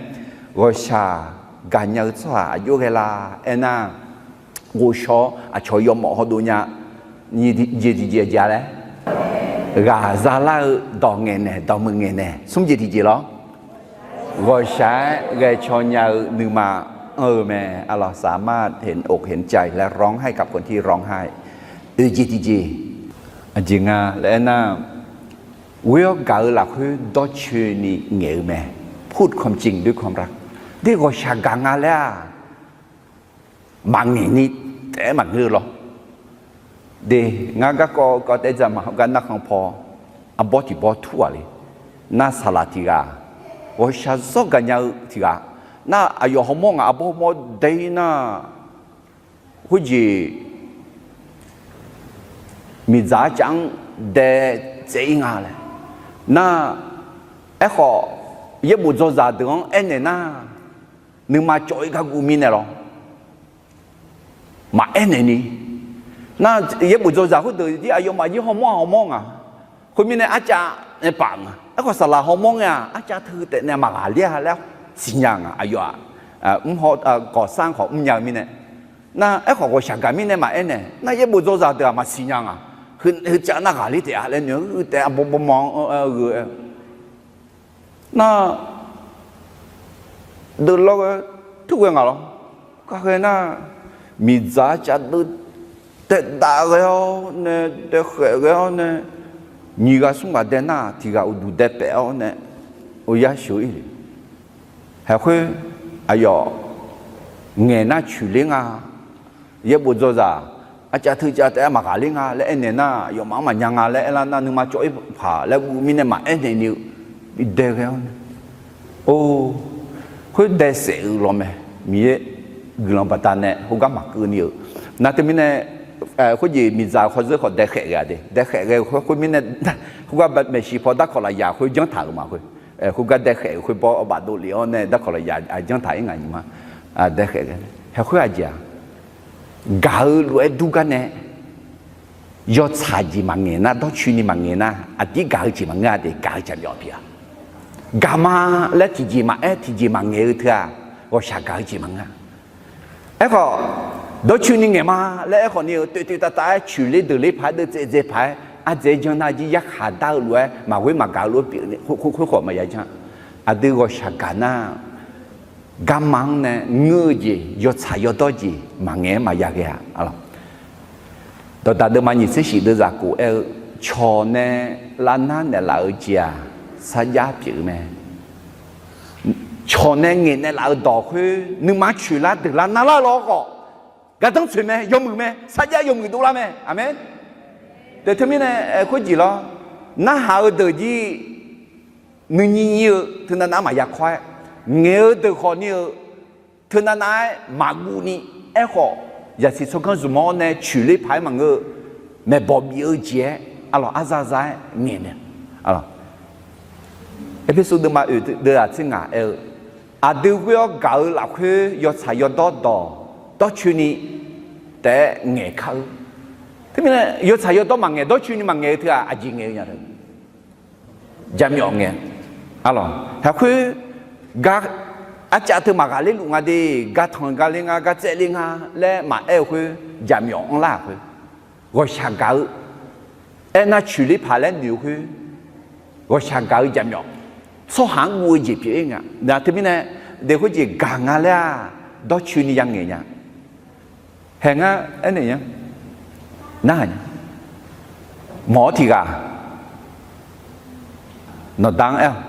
ghawqshaq gaqnya-eu tsawrhaq aqjox ghae la aernar, ghovshaw-awr aqcawq yawmawf hawdov nya. Nyiq jeq tiqjeq aqjeq-a laer, ghaq zalar-eu dawq ngaeqnaeq dawqmuiq ngaeqnaeq. Smr jeq tiqjeq lawr, ghawqshaq-aer ghae caw nya-eu nuima anr-eu mae. เราสามารถเห็นอกเห็นใจ และร้องไห้กับคนที่ร้องไห้ oeqjeq tiqjeq. Aqjeq nga laer aernar, ghoer-awr gaq-eu lafkhoer dawrcoeni ngaeq-eu mae. พูดความจริงด้วยความรัก de ghawqshaq gaq nga laer-aq, maqngaeq ni taef-aer maqngeur lawr. De, ngar garkawv kawv taef dzaq ma hawgar narkhan paw, arbawr tiq bawr tur-aq le. Nar saqlaq tiq ghaq, ghawqshaq zawr gaqnya-eu tiq ghaq, nar aqyawf hawmawr ngaq arbawr hawmawr dae-ir nar, khoerjeq miqdzaq arcav-anr dae tsaev-ir nga laer. Nar, aerkhawf, yaerbof dzawzaq deuq-anr aernaeq nar, nuima cawv-ir gar guv mirnae lawr, maqaer naeq ni. Nar yaerbof dzawzaq khoerdeuq jir aqyawfmaf jir hawmawr-aq hawmawr nga. Khoermirnae arcav nae paf nga. Aerkhawf saqlaq hawmawr ngae-aq, arcav teu taef nae maqghaqler-a laer siqnya nga. Aqyawf-aq, mr haw, ก่อสร้าง khawf mrnya-eu mirnae. Nar aerkhawf ghawqshaq gaq mirnae maqaer naeq. Nar yaerbof dzawzaq deuq-aq maqsiq nya nga. Heu, heu cav nar ghaqler taef-a laer noeq-eu taef-a bawbawma-anr-eu nar, deuv lawr ghae, tur ghae ngaq lawr. Kaghae nar, miqdzaq cav deuv daedav ghae-awr nae, daekhaef ghae-awr nae, nyiq ghaq smr ghaq dae nar, tiq ghaq uqduq dae paef-awr nae, oryar sheuq-ir le. Haeq khoer, aqyawf ngaeq nar coeqler nga. Yaerbof dzawzaq, arcav teucav taef-aer maqghaqler nga laer aernaeq nar, aqyawfmaf-anr maqnya nga laer aerlar nar, nuima cawv-ir paq laer guv mirnae maqaer naeq ni-eu, bidae ghae-awr nae, or, khoer dae saef-eu lawr mae. Miqyaer guiqlanq baqdanae khoergar maqkeuv ni-euq. Nar teumirnae, khoerjeq miqdzaq khawf zeur khawf daekhaef ghae-a de. Daekhaef ghae-eu khoer khoermirnae, khoergar maeqshi paw darkawq lafyaq khoer janrtaq-euq ma khoer. Khoergar daekhaef-eu khoer bawr bafdov lef-awr nae darkawq lafyaq janrtaq-ir nga nyiq ma. Daekhaef ghae, haeq khoer aqjeq-aq, gaq-eu lof-aer dur gar nae Yawtsaq jeq maqngaeq nar, dawrcoeni maqngaeq nar, aqdir gaq-eu jeq maqngeur-a de, gaq-eu jaqmyawf pyeuf-a. Gaq ma laer tiqjeq maqaer, tiqjeq maqngaeq-eu teu-aq, ghawqshaq gaq-eu jeq maqngeur-a. Aerkhawf, dawrcoeni ngaeq ma laer aerkhawf ni-eu toeqtoeq tavtav-aer coeqler deuqler paq-aer deuvtsaev dzae paq-aer ardzaeq-aer janr nar jir yarkhaq dar-eu lof-aer maqghoer maqgaq-eu lof-aer pyeuf khoerkhawf maqya janr. Aqdui ghawqshaq gaq nar, garma-anr nae ngeur-eu jeq, yawtsaq yawdawr jeq maqngaeq-aer maqya ghae-a. Dawqdaq deuvma nyiq tser shif deuvzaq khof aer-eu, cawq nae lavnar naeqlaf-eu jeq-aq, sarjax pyeuf-eu mae. Cawq nae ngaeq naeqlaf-eu dawq khoer nuima coeqlar deuqlar narlar lawr khawf, gardanr tsoeq mae, yawmuiq mae, sarjax yawmuiq dovlar mae. Aqmeq. Deuq teumirnae khoerjeq lawr, narhaq-eu deuq jir nuinyir nyir-eu teunav nav-aer maqya kawr-aer, ngaeq-eu deuq khawf ni-eu teunav nav-aer maqguv ni, aerkhawf, zaqsiq tsawrganr zmq-awr nae coeqler paq-aer maqngeur-eu, maeqbawq bif-eu jeq-aer, arlawq, arza za-aer ngaeq mae. Erpersu deuvma oeq deuvzaq tser ngaq aer-eu, aqdui ghoer-awr gaq-eu lafkhoer yawtsaq yawdawr dawq dawrcoeni taef-aer ngaeq kar-eu. Teumirnae yawtsaq yawdawr maqngaeq, dawrcoeni maqngaeq-eu teu-aq, aqjeq ngaeq-eu nya-a? Jaqmyawf ngaeq-a. Arlawq, haqkhoer, arcav teu maqghaqler luf nga de, gar tanq gar ler nga, gar tsaev ler nga laer maqaer-eu khoer, jaqmyawf anrlar-aq khoer, ghawqshaq gaq-eu, aernar coeqler paq laer noeq-eu khoer, ghawqshaq gaq-eu jaqmyawf, tsawrhaq-anr guv-eu jeq pyeuf-ir nga. Teumirnae, de khoerjeq gaq nga laer-aq, dawrcoeni yangaeq nya. Haeq ngar aernaeq nya, narhaq nya. Mawq-awr tiq ghaq, nawqda-anr aer-awq,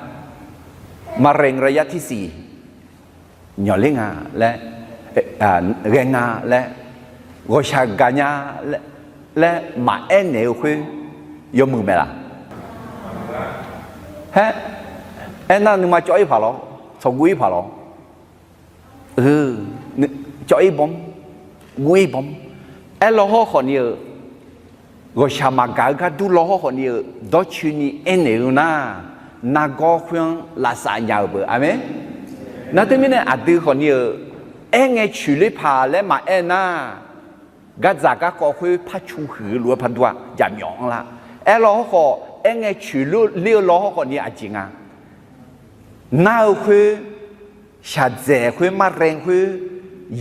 มะเร็งระยะที่สี่ nyawq ler nga laer, ghae nga laer, ghawqshaq gaq nya laer maqaer naeq-eu khoer, yawmuiq mae laf? Haer, aernar nuima cawv-ir paq lawr, tsawqguv-ir paq lawr. Cawv-ir bawm, guv-ir bawm, aerlaw hawrkhawf ni-eu, ghawqshaq maqgaq-eu gar dur law hawrkhawf ni-eu dawrcoeni aernaeq-eu nar, nargawr khoer-anr lavsav nya-eu beu. Aqmeq. Nar teumirnae aqdui khawf ni-eu, aerngae coeqler paq laer maqaer nar, gardzaq garkawv khoer par cu huiq-eu lof-aer par dur-a, jaqmyawf anrlar. Aerlaw hawrkhawf aerngae coeqler-eu law hawrkhawf ni aqjeq nga. Nar-eu khoer, shaqdzaeq khoer, มะเร็ง khoer,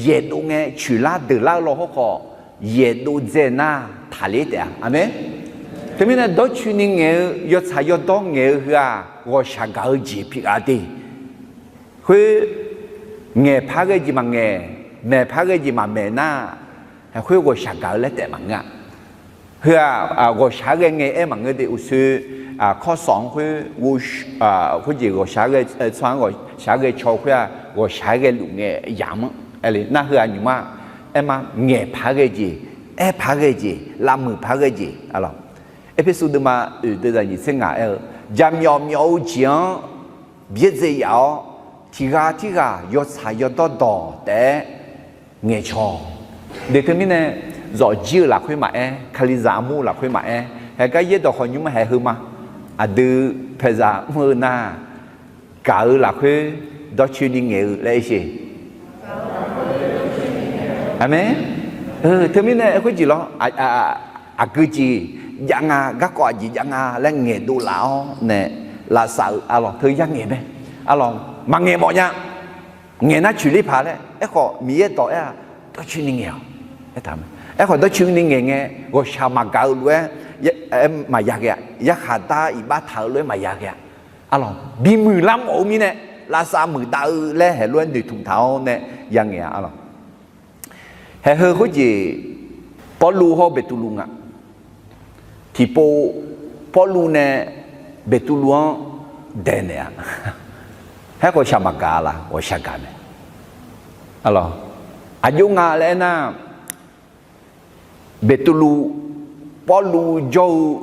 yaeqdov ngae coeqlar deuqlar-eu law hawrkhawf, yaeqdov dzae nar taqler taef-a. Aqmeq. Teumirnae dawrcoeni ngaeq-eu, yawtsaq yawdawr ngaeq-eu heu-aq, ghawqshaq gaq-eu jeq pyeuf-a de. Khoer, ngaeqpar ghae jeq maqngaeq, maeqpar ghae jeq maqmaeq nar, khoer ghawqshaq gaq-eu laer taef maqngeur-a. Heu-aq, ghawqshaq-aer ghae ngae aer maqngeur de, uqshoe, kawrsawq-anr khoer, khoerjeq ghawqshaq-aer ghae, tsawrhaq-anr ghawqshaq-aer ghae caw khoer-aq, ghawqshaq-aer ghae luf ngae yamq-anr aer le nar, heu-aq nymq ma, aer ma, ngaeqpar ghae jeq, aerpar ghae jeq, lavmuiq par ghae jeq, arlawq. Erpersu deuvma oeq deuvzaq nyiq tser ngaq aer-eu, jaqmyawf myawf-eu jeq-anr byaerdzae yaf-awr, tiq ghaq tirghaq yawtsaq yawdawr dawq taef-aer ngaeqcawq. De teumirnae, zawqjir-eu lafkhoer maqaer, kalizaq armur-eu lafkhoer maqaer, haegar yaerdawq khawf nymr haeq heu ma. Aqdui paeqzaq mr-eu nar, gaq-eu lafkhoer dawrcoeni ngaeq-eu laer aer sheq. Aqmeq. Teumirnae khoerjeq lawr, aqgeu jeq jav nga, garkawv aqjeq jav nga laer ngaeqdov laf-awr nae, lavsav-euq arlawq teu yar ngaeq mae. Arlawq maqngaeq mawf nya. Ngaeq nar coeqler paq laer, aerkhawf Miqyaer dawq aer-aq, dawrcoeni ngaeq-awq. Aerkhawf dawrcoeni ngaeq ngae, ghawqshaq maqgaq-eu lof-aer maqya ghae-a. Yarkhaq dar iqbax taq-eu lof-aer maqya ghae-a. Arlawq bimuiq lar mawf-eu mirnae, lavsav muiqdav-eu laer haeq lof-aer noeqtmq taq-awr nae ya ngaeq-a arlawq. Haeq heu khoerjeq, Pawrluv hawr Beqtuvluv nga. Tiqpov, Pawrluv nae Beqtuvluv-anr daeqnaeq-a. Haer ghawqshaq maqgaq laf, ghawqshaq gaq mae. Aqjox nga laer aernar, Beqtuvluv, Pawrluv jawr-eu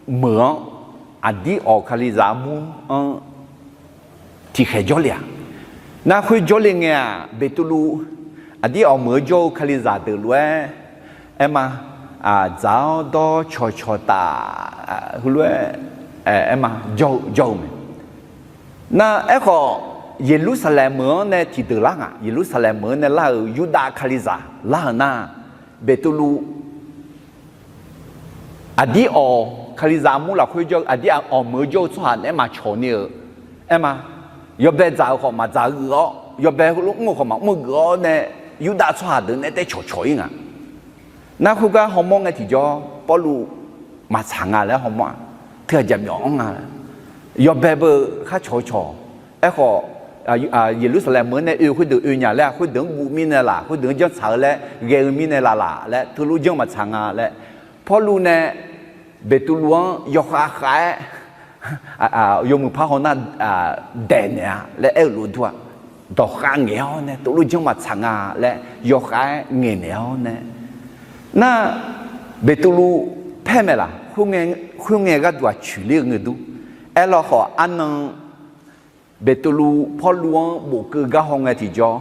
meuq-anr, aqdir awq kalizaq armur-anr tiqkhaeq jawrle-aq. Nar khoer jawrle ngae-aq, Beqtuvluv aqdir awq meuq-eu jawr-eu kalizaq deuq lof-aer, aer ma, dzaq-awr dawr cawqcawq taf, heulof-aer, aer ma, jawr-eu mae. Nar aerkhawf, Yeqlursaqlaeq meuq-anr nae tiqdeuq lar nga. Yeqlursaqlaeq meuq-anr nae lar-euq Yurdav kalizaq lar-euq nar, Beqtuvluv Aqdir awq, Kalizaq armur lafkhoer jawr-eu aqdir awq meuq-eu jawr-eu tsawrhaq naeq-aer maqcawq ni-euq, aer ma, yawbae dzaq-euq khawf maqdzaq-eu geuf-awr, yawbae heulof mr-eu khawf maqmr-eu geuf-awr nae, Yurdav tsawrhaq deuq naeq-aer tae cawqcawq-ir nga. Nar khoergar hawmawr ngae tiqjawr, Pawrluv maqtsaq nga laer hawmawr-aq, teughaq jaqmyawf-anr nga. Yawbae beu khar cawq-eu cawq. Aerkhawf, Yeqlursaqlaeq meuq-anr nae oe khoerdeuq oe nya laer-aq, khoerdeuq-anr guv mirnae laq, khoerdeuq-anr janrtsaq-eu laer ghae-eu mirnae laq laq laer, teulof janr maqtsaq nga laer, Pawrluv nae Beqtuvluv-anr yawkhav khav-aer yawmuiq par hawnar daeqnaeq-a laer aer-euq lof dur-aq, dawqkhav ngaeq-awr nae teulof janr maqtsaq nga laer yawkhav-aer ngaeqnaeq-awr nae, nar, Beqtuvluv paer mae laq, khoerngae gharduq-aq coeqler-eu ngeur dur. Aerlawkhawf arnan Beqtuvluv Pawrluv-anr bofkeuv gar haw ngae tiqjawr,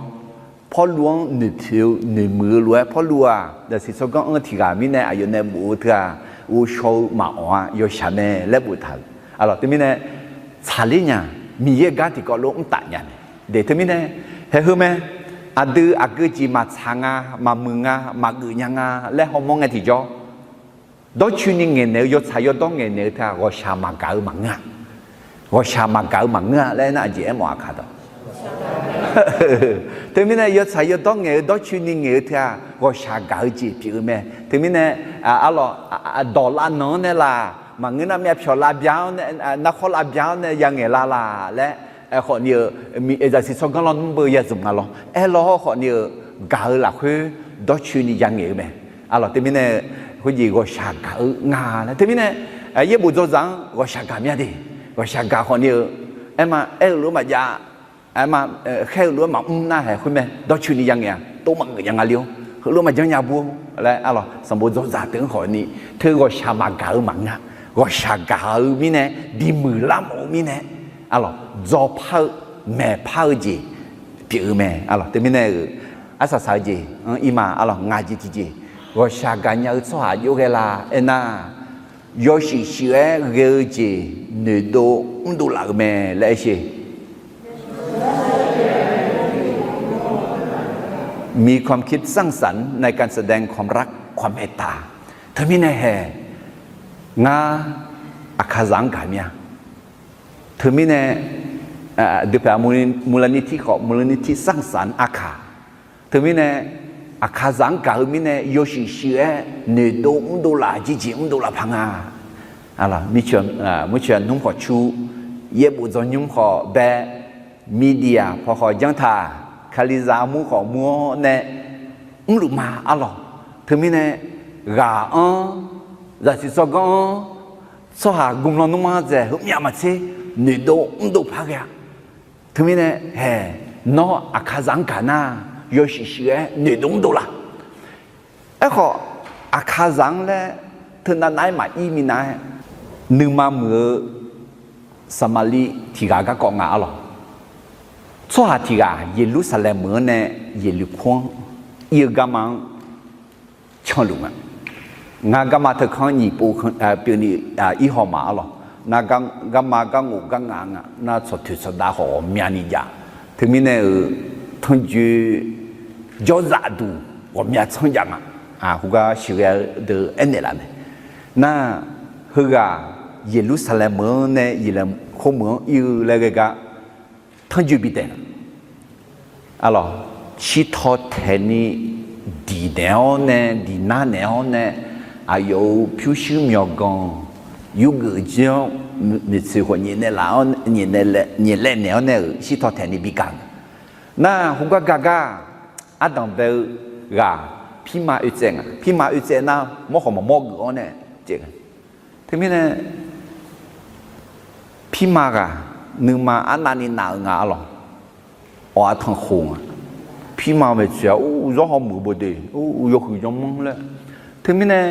Pawrluv-anr noeqpoeq-eu noeqmuiq-eu lof-aer, Pawrluv-aq zaqsiq tsawrganr-anr tiq ghaq mirnae aqyawf nae bof-eu teu-aq, ghovshaw-eu maqawq-a, yawshaq mae laer boftaq-euq. Aqlawq teumirnae tsaqler nya, Miqyaer gar tiqkawv lof mr taf nya mae. Deq teumirnae, haeq heu mae, aqdui aqgeu jeq maqtsaq nga, maqmuiq nga, maqgeuf nya nga laer hawmawr ngae tiqjawr, dawrcoeni ngaeqnaeq-eu, yawtsaq yawdawr ngaeqnaeq-eu teu-aq, ghawqshaq maqgaq-eu maqngeur-a. Ghawqshaq maqgaq-eu maqngeur-a laer aernar, aqjeq aermawf-aq kaq dawq. Teumirnae yawtsaq yawdawr ngaeq-eu, dawrcoeni ngaeq-eu teu-aq, ghawqshaq gaq-eu jeq pyeuf-eu mae. Teumirnae, arlawq, dawq lavnan-anr nae laq, maqngeur nar myavpyawq lavbya-awr nae, narkhawr lavbya-awr nae yangaeq la laq laer, aerkhawf ni-eu, zaqsiq tsawrganr lawnmr beu ya zmq nga lawr. Aerlawr khawf ni-eu, gaq-eu lafkhoer dawrcoeni yangaeq-eu mae. Aqlawq teumirnae, khoerjeq ghawqshaq gaq-eu nga laer. Teumirnae, yaerbof dzawzaq-anr ghawqshaq gaq mya de. Ghawqshaq gaq khawf ni-eu, aerma aer-eu lof-aer maqjav, aerma khaer-eu lof-aer maqmr nar haeq khoer mae, dawrcoeni yangaeq-a, tov maqgeuf nya nga le-or, heulof maqjanr nya bur-or laer, aqlawq sanqbof dzawzaq teu-anr khawf ni, teu ghawqshaq maqgaq-eu maqngeur-a. Ghawqshaq gaq-eu mirnae, bimuiq lar mawf-eu mirnae, aqlawq dzawpar-eu, maeqpar-eu jeq pyeuf-eu mae. Aqlawq teumirnae-euq, arsaq saq-eu jeq-anr ir ma. Aqlawq ngaq jeq tiqjeq, ghawqshaq gaqnya-eu tsawrhaq jov ghae la aernar, yawshuif shuif-aer ghae-eu jeq noeqdov mrdov laf-euq mae laer aer sher. มีความคิดสร้างสรรค์ในการแสดงความรักความเมตตา Teumirnae haeq, ngar Aqkaqzaq-anr gaq mir-a. Teumirnae, dui paeq มูลนิธิ khawf มูลนิธิสร้างสรรค์ Aqkaq. Teumirnae, Aqkaqzaq-anr gaq-eu mirnae yawshuif shuif-aer noeqdov mrdov laf, jirjeq mrdov laf paq nga. Murcoeq nmr khawf cu, yaerbof dzawrnymr khawf bae, media paw khawf janr taq, Kalizaq armur khawf mur-awr nae mrluf ma. Aqlawq teumirnae, ghaq-anr, zaqsiq tsawrganr-anr, tsawrhaq gmlan nmr-anr dzaeq heumyav maqtser noeqdov mrdov par ghae-a. Teumirnae haeq, nawr Aqkaqzaq-anr gaq nar, yawshuif shuif-aer noeqdov mrdov laf. Aerkhawf, Aqkaqzaq-anr laer teunav nav-aer maqir minav-aer, nuima muiq-eu Saqmaqliv tiq ghaq garkawv nga. Aqlawq, tsawrhaq tiq ghaq Yeqlursaqlaeq meuq-anr nae Yeqluiq kur-anr ir-eu garma-anr canluf nga. Ngar garma teukanr nyiq pov pyeufni ir haw ma. Aqlawq, nar garma garngof garnga nga, nar tsawqtoeq tsawqdav khawf ghawqmyani jav. Teumirnae-euq tanrjoe jawrzaq duq ghawqmya tsanr jav nga. Khoergar sheuqghae-eu deuq aernaeq laf mae. Nar, heughaq Yeqlursaqlaeq meuq-anr nae Yeqluiq khoer meuq-anr ir-eu laer ghae gar tanrjoe bi taef nga. Aqlawq, shirtaw taeqni diq naeq-awr nae, diq nar naeq-awr nae, aqyawf-euq pyurshuir myawqganq yurgeuf jir-awr, maeqtsoeq khawf nyaef naeq laf-awr, nyaef laev naeq-awr nae-euq shirtaw taeqni bi gaq nga. Nar, khoergar gar gar, ardanq bae-eu ghaq pirma oe tsaev nga. Pirma oe tsaev nar, mawr khawf maqmawr geuf-awr nae tsaev nga. Teumirnae, pirma ghaq nuima arnavni nav-eu nga. Aqlawq, awq-a tanqkhoq nga. Pirma maeqtsoeq-aq, or, zawr hawmuiq bawde, or, yawhuiq yawmanr laer. Teumirnae,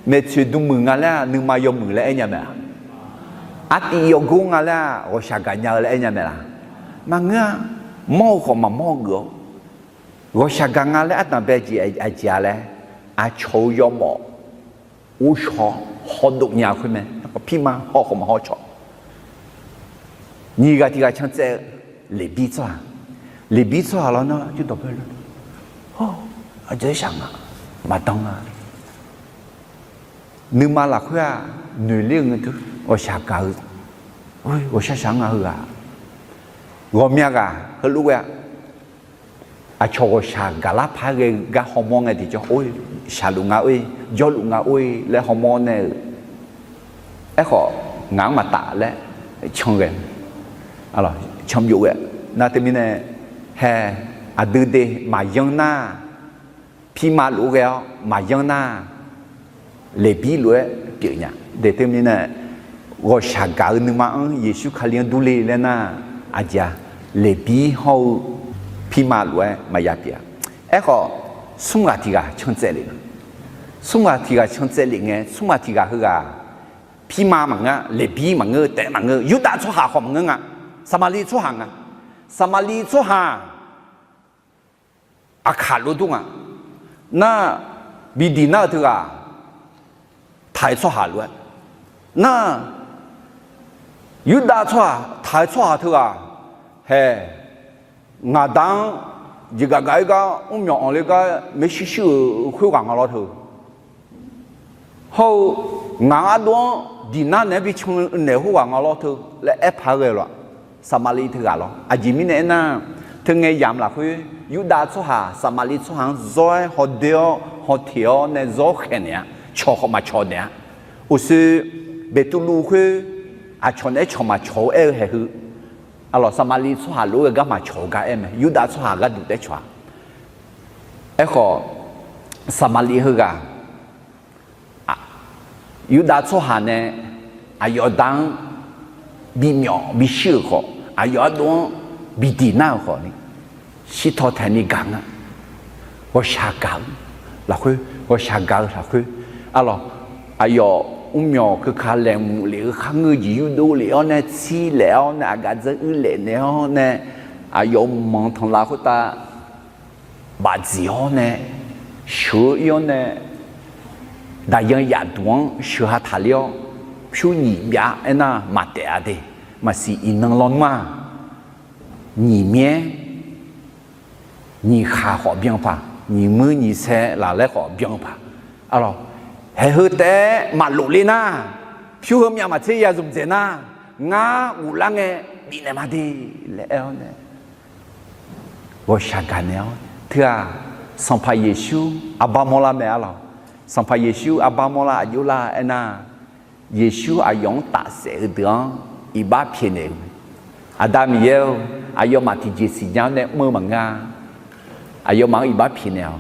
maeqtsoeq dmmuiq nga laer-aq nuima yawmuiq laer aer nya mae-a? Artiv yawgor nga laer-aq ghawqshaq gaqnya-eu laer aer nya mae laq? Maqngeur-a. Mawr-eu khawf maqmawr geuf-awr, ghawqshaq gaq nga laer ardanq bae jeq aqjeq-a laer, aqcawq-eu yawmawf ghovshaw hawdov nya khoer mae. Pirma haw khawf maqhaw cawq. Nyiq ghaq tiq ghaq can tsaev-eu Leqbir tsawrhaq. Leqbir tsawrhaq lawr nar jir dawq bae lor. Hawr, aqjeq shaq nga, maqdan nga. Nuima lafkhoer-aq, noeqler-eu ngae teu ghawqshaq gaq-eu, ghawqshaq shaq-anr nga heughaq, ghawqmya ghaq heulof ghae-a. Aqcawq ghawqshaq gaqlar paq-aer ghae-eu gar hawmawr ngae tiqjawr, or, shaqluf nga or-e, jawrluf nga or-e laer hawmawr nae-euq. Aerkhawf, ngaq-anr maqtaf laer can ghae, can byov ghae. Nar teumirnae, hae, aqdui de maqyanr nar, pirma lof-aer ghae-awr maqyanr nar, Leqbir lof-aer pyeuf nya. De teumirnae, ghawqshaq gaq-eu nuima-anr Yeqsur Kali-anr durle laer nar, aqjeq-a, Leqbir hawr-eu pirma lof-aer maqya pyeuf-a. Aerkhawf, smr ghaq tiq ghaq can tsaev lef, smr ghaq tiq ghaq can tsaev lef ngae, smr ghaq tiq ghaq heughaq, pirma maqngeur, Leqbir maqngeur, taef maqngeur, Yurdav tsawrhaq khawf maqngeur nga, Saqmaqliv tsawrhaq nga. Saqmaqliv tsawrhaq aqkaq lof dur nga. Nar, bi diq nar-eu teughaq, taq-eu tsawrhaq lof-aer, nar, Yurdav tsawrhaq taq-eu tsawrhaq teughaq, hae, ngaqda-anr jeqgaf gaf-aer gar mrmyawq anqle gar maershuir shuir-euq khoerghaq nga lawr teu. Hawr-eu, ngaq-anr ardov-anr diq nar naeq-aer bi can naeq khoerghaq nga lawr teu laer aer paq-aer ghae-eu lawr. Saqmaqliv teughaq lawr. Aqjeq mirnae aernar, teungae yamq lafkhoer Yurdav tsawrhaq Saqmaqliv tsawrhaq-anr zawr-aer hawdoer-awr hawteq-awr nae zawr khaeq naeq-a. Cawq khawf maqcawq naeq-a. Uqshoe Beqtuvluv khoer aqcawq naeq-aer cawq maqcawq-eu aer-eu haeq heu, aqlawq Saqmaqliv tsawrhaq lof-aer ghae gar maqcawq-eu gar aer mae. Yurdav tsawrhaq gharduq taef cawq-a. Aerkhawf, Saqmaqliv heughaq, Yurdav tsawrhaq nae aqyawf da-anr bimyawf bishir-euq khawf, aqyawf ardov-anr bi diq nar-euq khawf ni, shirtaw taeqni gaq nga. Ghawqshaq gaq-eu lafkhoer, ghawqshaq gaq-eu lafkhoer, aqlawq, aqyawf mrmyawq keuka laeqhmq lef-eu kharngeur jeq yurdov lef-awr nae tsir laef-awr nae aqgaf dzeur uir laef naeq-awr nae, aqyawf manq tanqlav khoertav bafdziq-awr nae, sheuq-eu ir-awr nae, daqyan yaf duq-anr sheuq ha taqler-awr, pyur nyiq byav aernar maqtaef-a de. Maqsiq iqnan lawnmr-aq, nyiq myaer, nyiq khaq khawf byan paq, nyiq muir nyiq sae laf laer khawf byan paq. Aqlawq, haeq heu taef-aer maqlof le nar, pyur heu myav maqtser ya zmq dzaeq nar, ngar ghoflar ngae bifnaeq ma de laer aer-awr nae, ghawqshaq gaq naeq-awr teu-aq, Sanqpaq Yeqsur aqba mawrlar mae arlawq. Sanqpaq Yeqsur aqba mawrlar aqjox lar aernar, Yeqsur aqyawf-anr tafsaef-eu deuq-anr iqbax pyaeqnaeq-eu mae. Aqda Miqyaer-eu, aqyawfmaf tiqjeq siqnya-awr nae mr-eu maqngeur-a. Aqyawfmaf-anr iqbax pyaeqnaeq-awq.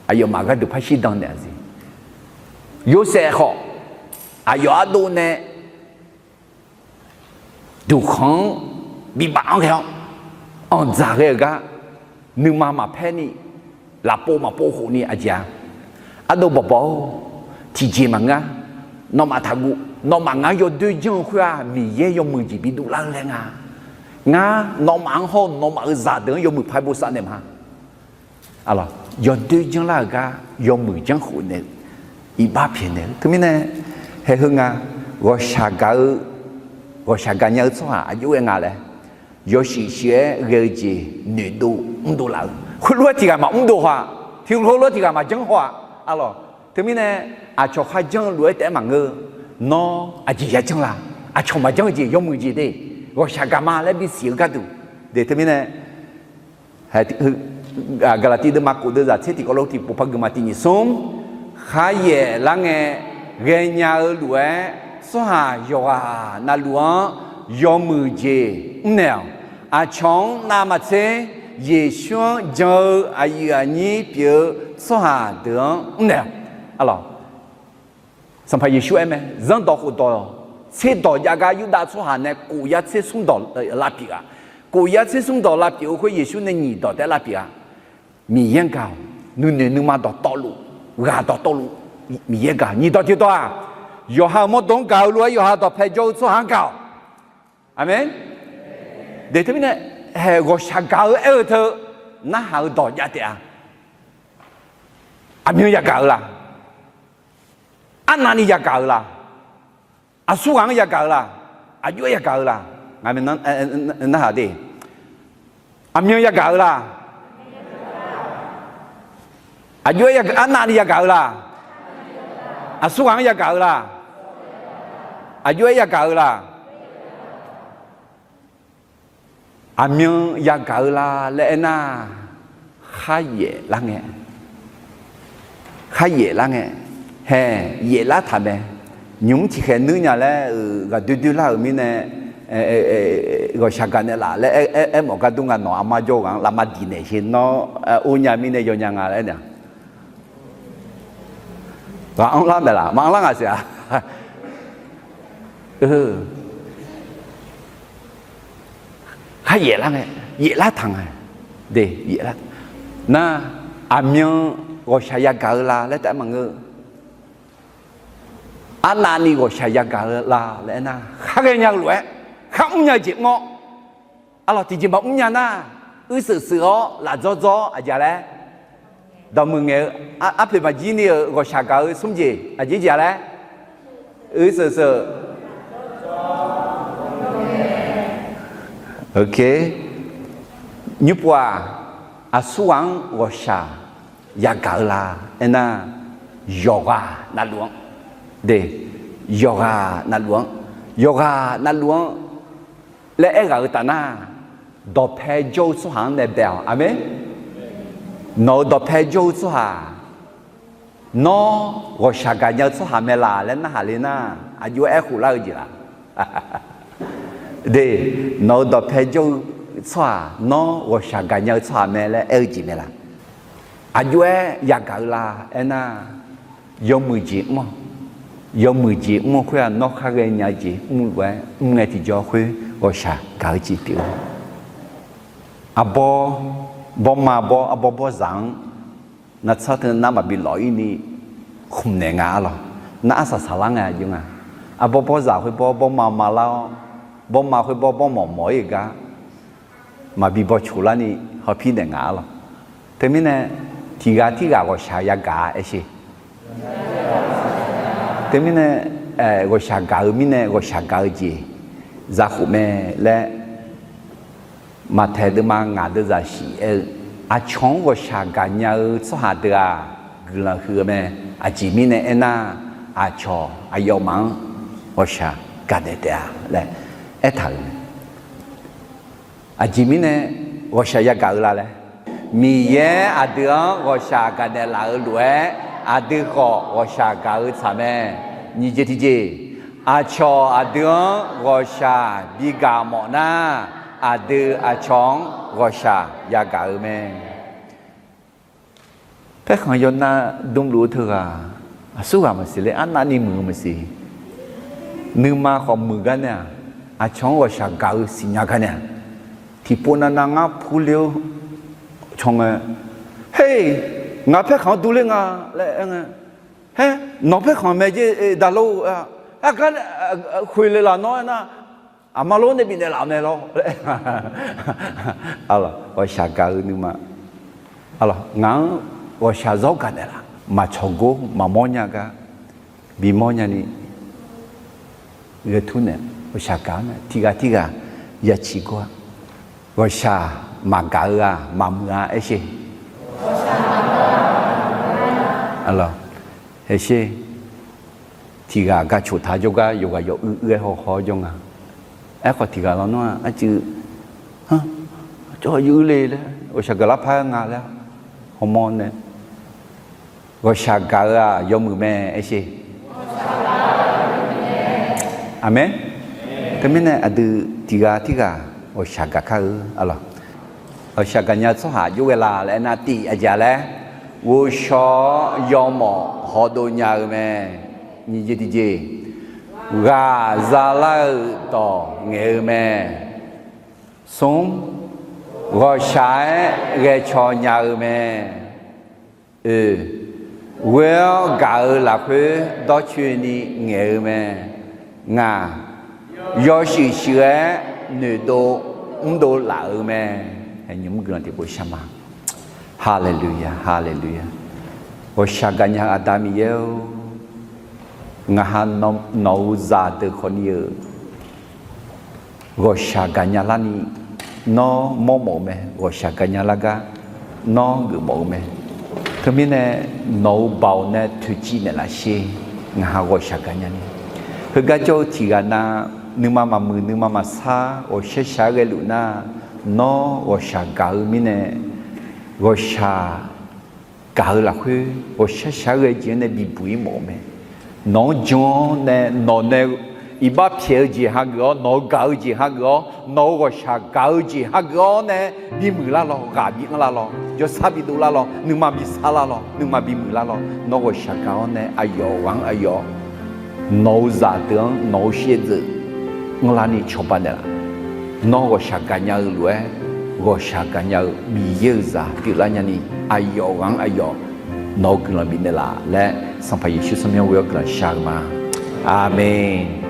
Aqyawfmaf gharduq par shirdan naeq-a siq. Yorsaev khawf, aqyawf ardov nae duqkhanq-anr bibaf-anr ghae-awr, anqdzaq ghae-euq gar, nuima maqpaer ni, lafpov maqpov khof ni aqjeq-a. Ardov bawqbawq-or, tiqjeq maqngeur-a. Nawmaf taqguv. Nawmaf ngar yawdoer janr-eu khoer-aq, Miqyaer yawmuiq jeq bi dovlar-eu laer nga. Ngar nawmaf-anr hawr-eu nawmaf-euq zaqdeuq-anr yawmuiq paq-aer bosav naeq ma. Yawdoer janrlar-euq gar yawmuiq janrkhof naeq-eu, iqbax pyaeqnaeq-eu. Teumirnae, haeq heu nga, ghawqshaq gaq-eu, ghawqshaq gaqnya-eu tsawrhaq aqjox-aer nga laer, yawshuif shuif-aer ghae-eu jeq noeqdov mrdov laf-eu, khoerlof-aer tiq ghaq maqmr dov haw-aq, tiq ghaq lof-aer tiq ghaq maqjanr haw-aq, arlawq. Teumirnae, aqcawq kharjanr lof-aer taef-aer maqngeur-eu, nawr aqjeq yajanr la? Aqcawq maqjanr-eu jeq yawmuiq jeq de, ghawqshaq gaq ma laer bisiq-eu gharduq de. Teumirnae, Gaqlaqtiv deuvma kof deuvzaq tser tiqkawv lof tiqpov par geufma tiq nyiq smr, kharyaeq lar ngae ghaenya-eu lof-aer, tsawrhaq yawqghaq navluf-anr yawmuiq jeq mrnaeq-awq. Aqcawq-anr navmaqtser Yeqsur-anr jan-eu aqyuif aqnyir pyeuf-eu tsawrhaq deuq-anr mrnaeq-awq. Sanqpaq Yeqsur aer mae, zanrdawq khofdawq tserdawq jav gar Yurdav tsawrhaq nae kof yar tser smr dawq lavpyeuf-a. Kof yar tser smr dawq lavpyeuf-eu khoer Yeqsur nae nyiq dawq taef-aer lavpyeuf-a. Miqyaer gaq-awq. Nuinoeq nuima dawqtawvluf, ghaq dawqtawvluf, Miqyaer gaq. Nyiq dawq tiqdawq-aq, yawqha-euq mawrdo-anr gaq-eu lof-aer yawqha dawqpae jawr-eu tsawrhaq-anr gaq-awq. Aqmeq. De teumirnae, haeq ghawqshaq gaq-eu aer-eu teu, narhaq-eu dawq jav taef-a. Aqmyan yagaq-eu la? Arnavni yagaq-eu la? Aqsurghaq-anr yagaq-eu la? Aqjox-aer yagaq-eu la? Ngaq narhaq de. Aqmyan yagaq-eu la? Aqjox-aer arnavni yagaq-eu la? Aqsurghaq-anr yagaq-eu la? Aqjox-aer yagaq-eu la? Aqmyan yagaq-eu la laer aernar, kharyaef lar ngae, kharyaef lar ngae, hae, yaeflar taq mae. Nymq-mr tiqkhaeq nuir nya laer-euq ghaqdoer doer lar-euq mirnae, ghawqshaq gaq naeqlaf laer aer, aermawf gar dur nga. Nawq aqma jawr-eu ghaq-anr lafma diq naeq sher nawr, or nya mirnae yawnya nga laer aer naeq. Ghaq-anr lar maeqlaf, maqanr lar ngaq siq-a. Kharyaef lar ngae, yaeflar taq nga. De, yaeflar nar, aqmyan ghawqshaq yagaq-eu la laer taef-aer maqngeur. Arnavni ghawqshaq yagaq-eu la laer aernar, khar ghaenya-eu lof-aer, khar mrnya-eu jeq mr-awr, arlawq tiqjeq maqmr nya nar, uirsheuq sheuq-awr lafdzawr dzawr-awr aqjeq laer dawqmuiq ngaeq-eu, arpoeq maqjir ni-euq ghawqshaq gaq-eu smr jeq aqjeq jeq-a laer, uirsheuq sheuq. Nymrpov-aq, aqsurghaq-anr ghawqshaq yagaq-eu la aernar, yawqghaq navluf-anr, de, yawqghaq navluf-anr, yawqghaq navluf-anr laer aerghaq-eu taf nar, dawqpae jawr-eu tsawrhaq-anr nae bae-awq. Aqmeq. Nawq-euq dawqpae jawr-eu tsawrhaq, nawr ghawqshaq gaqnya-eu tsawrhaq mae laq laer narhaq le nar, aqjox-aer aerkhof lar-eu jeq laf? De, nawq-euq dawqpae jawr-eu tsawrhaq, nawr ghawqshaq gaqnya-eu tsawrhaq mae laer aer-eu jeq mae laf? Aqjox-aer yagaq-eu la aernar, yawmuiq jeq mr-awq. Yawmuiq jeq mr-eu khoer-aq, nawr khar ghaenya-eu jeq mr-eu lof-aer mr ngae tiqjawr khoer ghawqshaq gaq-eu jeq pyeuf-eu. Arbawr, bawrma bawr, arbawr bawrzaq-anr navtsanr teu nar maqbi lawf-ir ni khmq naeq nga arlawq. Nar arsaq saqlar ngae aqjox nga. Arbawr bawrzaq khoer bawr bawrma ma lar-awr, bawrma khoer bawr bawrmawq mawq-ir-euq gar maqbi bawcoq larni hawpir naeq nga arlawq. Teumirnae tiqghaq tirghaq ghawqshaq yagaq-a aer sher. Teumirnae ghawqshaq gaq-eu mirnae ghawqshaq gaq-eu jeq zakhof mae laer, Maqtaeq deuvma ngaq deuvzaq shif aer-eu, aqcawq-anr ghawqshaq gaqnya-eu tsawrhaq deuq-aq, guiqlanq huiq-eu mae. Aqjeq mirnae aernar, aqcawq aqyawfmaf-anr ghawqshaq gaqnaeq taef-a laer aertaq-euq mae. Aqjeq mirnae ghawqshaq yagaq-eu la laer, Miqyaer aqdui-anr ghawqshaq gaqnaeq laf-eu lof-aer, aqdui khawf ghawqshaq gaq-eu tsaq mae. Nyiq jeq tiqjeq, aqcawq aqdui-anr ghawqshaq bigaq mawf nar, aqdui aqcawq-anr ghawqshaq yagaq-eu mae. Paerkhanq yawnav dmluf-eu teughaq, aqsurghaq maqsiq ler, arnavni muiq-eu maqsiq. Nuima khawf muiq gar nae-aq, aqcawq-anr ghawqshaq gaq-eu siqnya gar nae-aq, tiqpov navnav ngar purler-awr caw ngae, Her, ngaq paerkhanq-anr durler nga laer aer ngae, Her, nawq paerkhanq mae jer daqlor-eu, argar khoeq le laf nawr aernar, aqma lor nae bifnaeq laf-eu mae lor laer, ghawqshaq gaq-eu nuima, ngaq-anr ghawqshaq zawr gaqnaeq laf, maqcawq gor maqmawr nya gar bimawr nyani ghae tur nae, ghawqshaq gaq-anr nae tiqghaq tirghaq yaciq gor-a. Ghawqshaq maqgaq-eu-aq maqmuiq-a aer sher. Haer sher. Tiqghaq gar coq taq jawrgar yawqghaq yawuiq uiq-aer haw haw-awr jawr nga. Aerkhawf tiqghaq lawnmr-aq arcuiv, Cawv yawuiq le laer ghawqshaq gaqlar par-aer nga laer hawmawr nae, ghawqshaq gaq-eu-aq yawmuiq mae aer sher. Aqmeq. Teumirnae aqdui tiqghaq tirghaq ghawqshaq gaq kar-eu arlawq. Ghawqshaq gaqnya-eu tsawrhaq jov ghae la laer aernar, tiq aqjeq laer, ghovshaw-awr yawmawf hawdov nya-eu mae. Nyiq jeq tiqjeq, ghaq zalar-eu dawq ngaeq-eu mae. Smr, ghawqshaq-aer ghae caw nya-eu mae. Oe, ghoe-awr gaq-eu lafkhoer dawrcoeni ngaeq-eu mae. Ngaq, yawshuif shuif-aer noeqdov mrdov laf-eu mae. Nymq mr guiqlanq tiqpov shar ma. Haleluya, haleluya. Ghawqshaq gaqnya-eu Aqda Miqyaer-or, ngaq ha nawq-euq zaqdeuq khawfni-eu ghawqshaq gaqnya larni nawr mawrmawf-eu mae. Ghawqshaq gaqnya lar gar nawr geufmawf-eu mae. Teumirnae nawq-euq baoq nae toeqciv naeqlaf sher. ngaq ha ghawqshaq gaqnya ni. Heugar jawr-eu tiqghaq na, nuima maqmuiq nuima maqsar ghawqshaq shaq-aer ghaeluf nar, nawr ghawqshaq gaq-eu mirnae, ghawqshaq gaq-eu lafkhoer ghawqshaq shaq-aer ghae jeq-anr nae bibuq-ir mawf-eu mae. Nawq-anr jan-awr nae nawq nae iqbax pyaeq-eu jeq hageuf-awr, nawq-eu gaq-eu jeq hageuf-awr, nawq-eu ghawqshaq gaq-eu jeq hageuf-awr nae bimuiq lar lawr, ghaq bi anr lar lawr, jawrsar bidov lar lawr, nuima bi sar lar lawr, nuima bimuiq lar lawr, nawr ghawqshaq gaq-awr nae aqyawf ghaq-anr aqyawf nawq-eu zaq deuq-anr nawq-eu shaevdzeuf anrlar ni cawba naeqlaf. Nawr ghawqshaq gaqnya-eu lof-aer, ghawqshaq gaqnya-eu Miqyaer-euq zaq pyeuflar nyani, aqyawf ghaq-anr aqyawf nawq-eu guiqlanq bifnaeq laf laer, Sanqpaq Yeqsur tsawrmyanr ghoe-awr guiqlanq shar-eu ma. Aqmeq.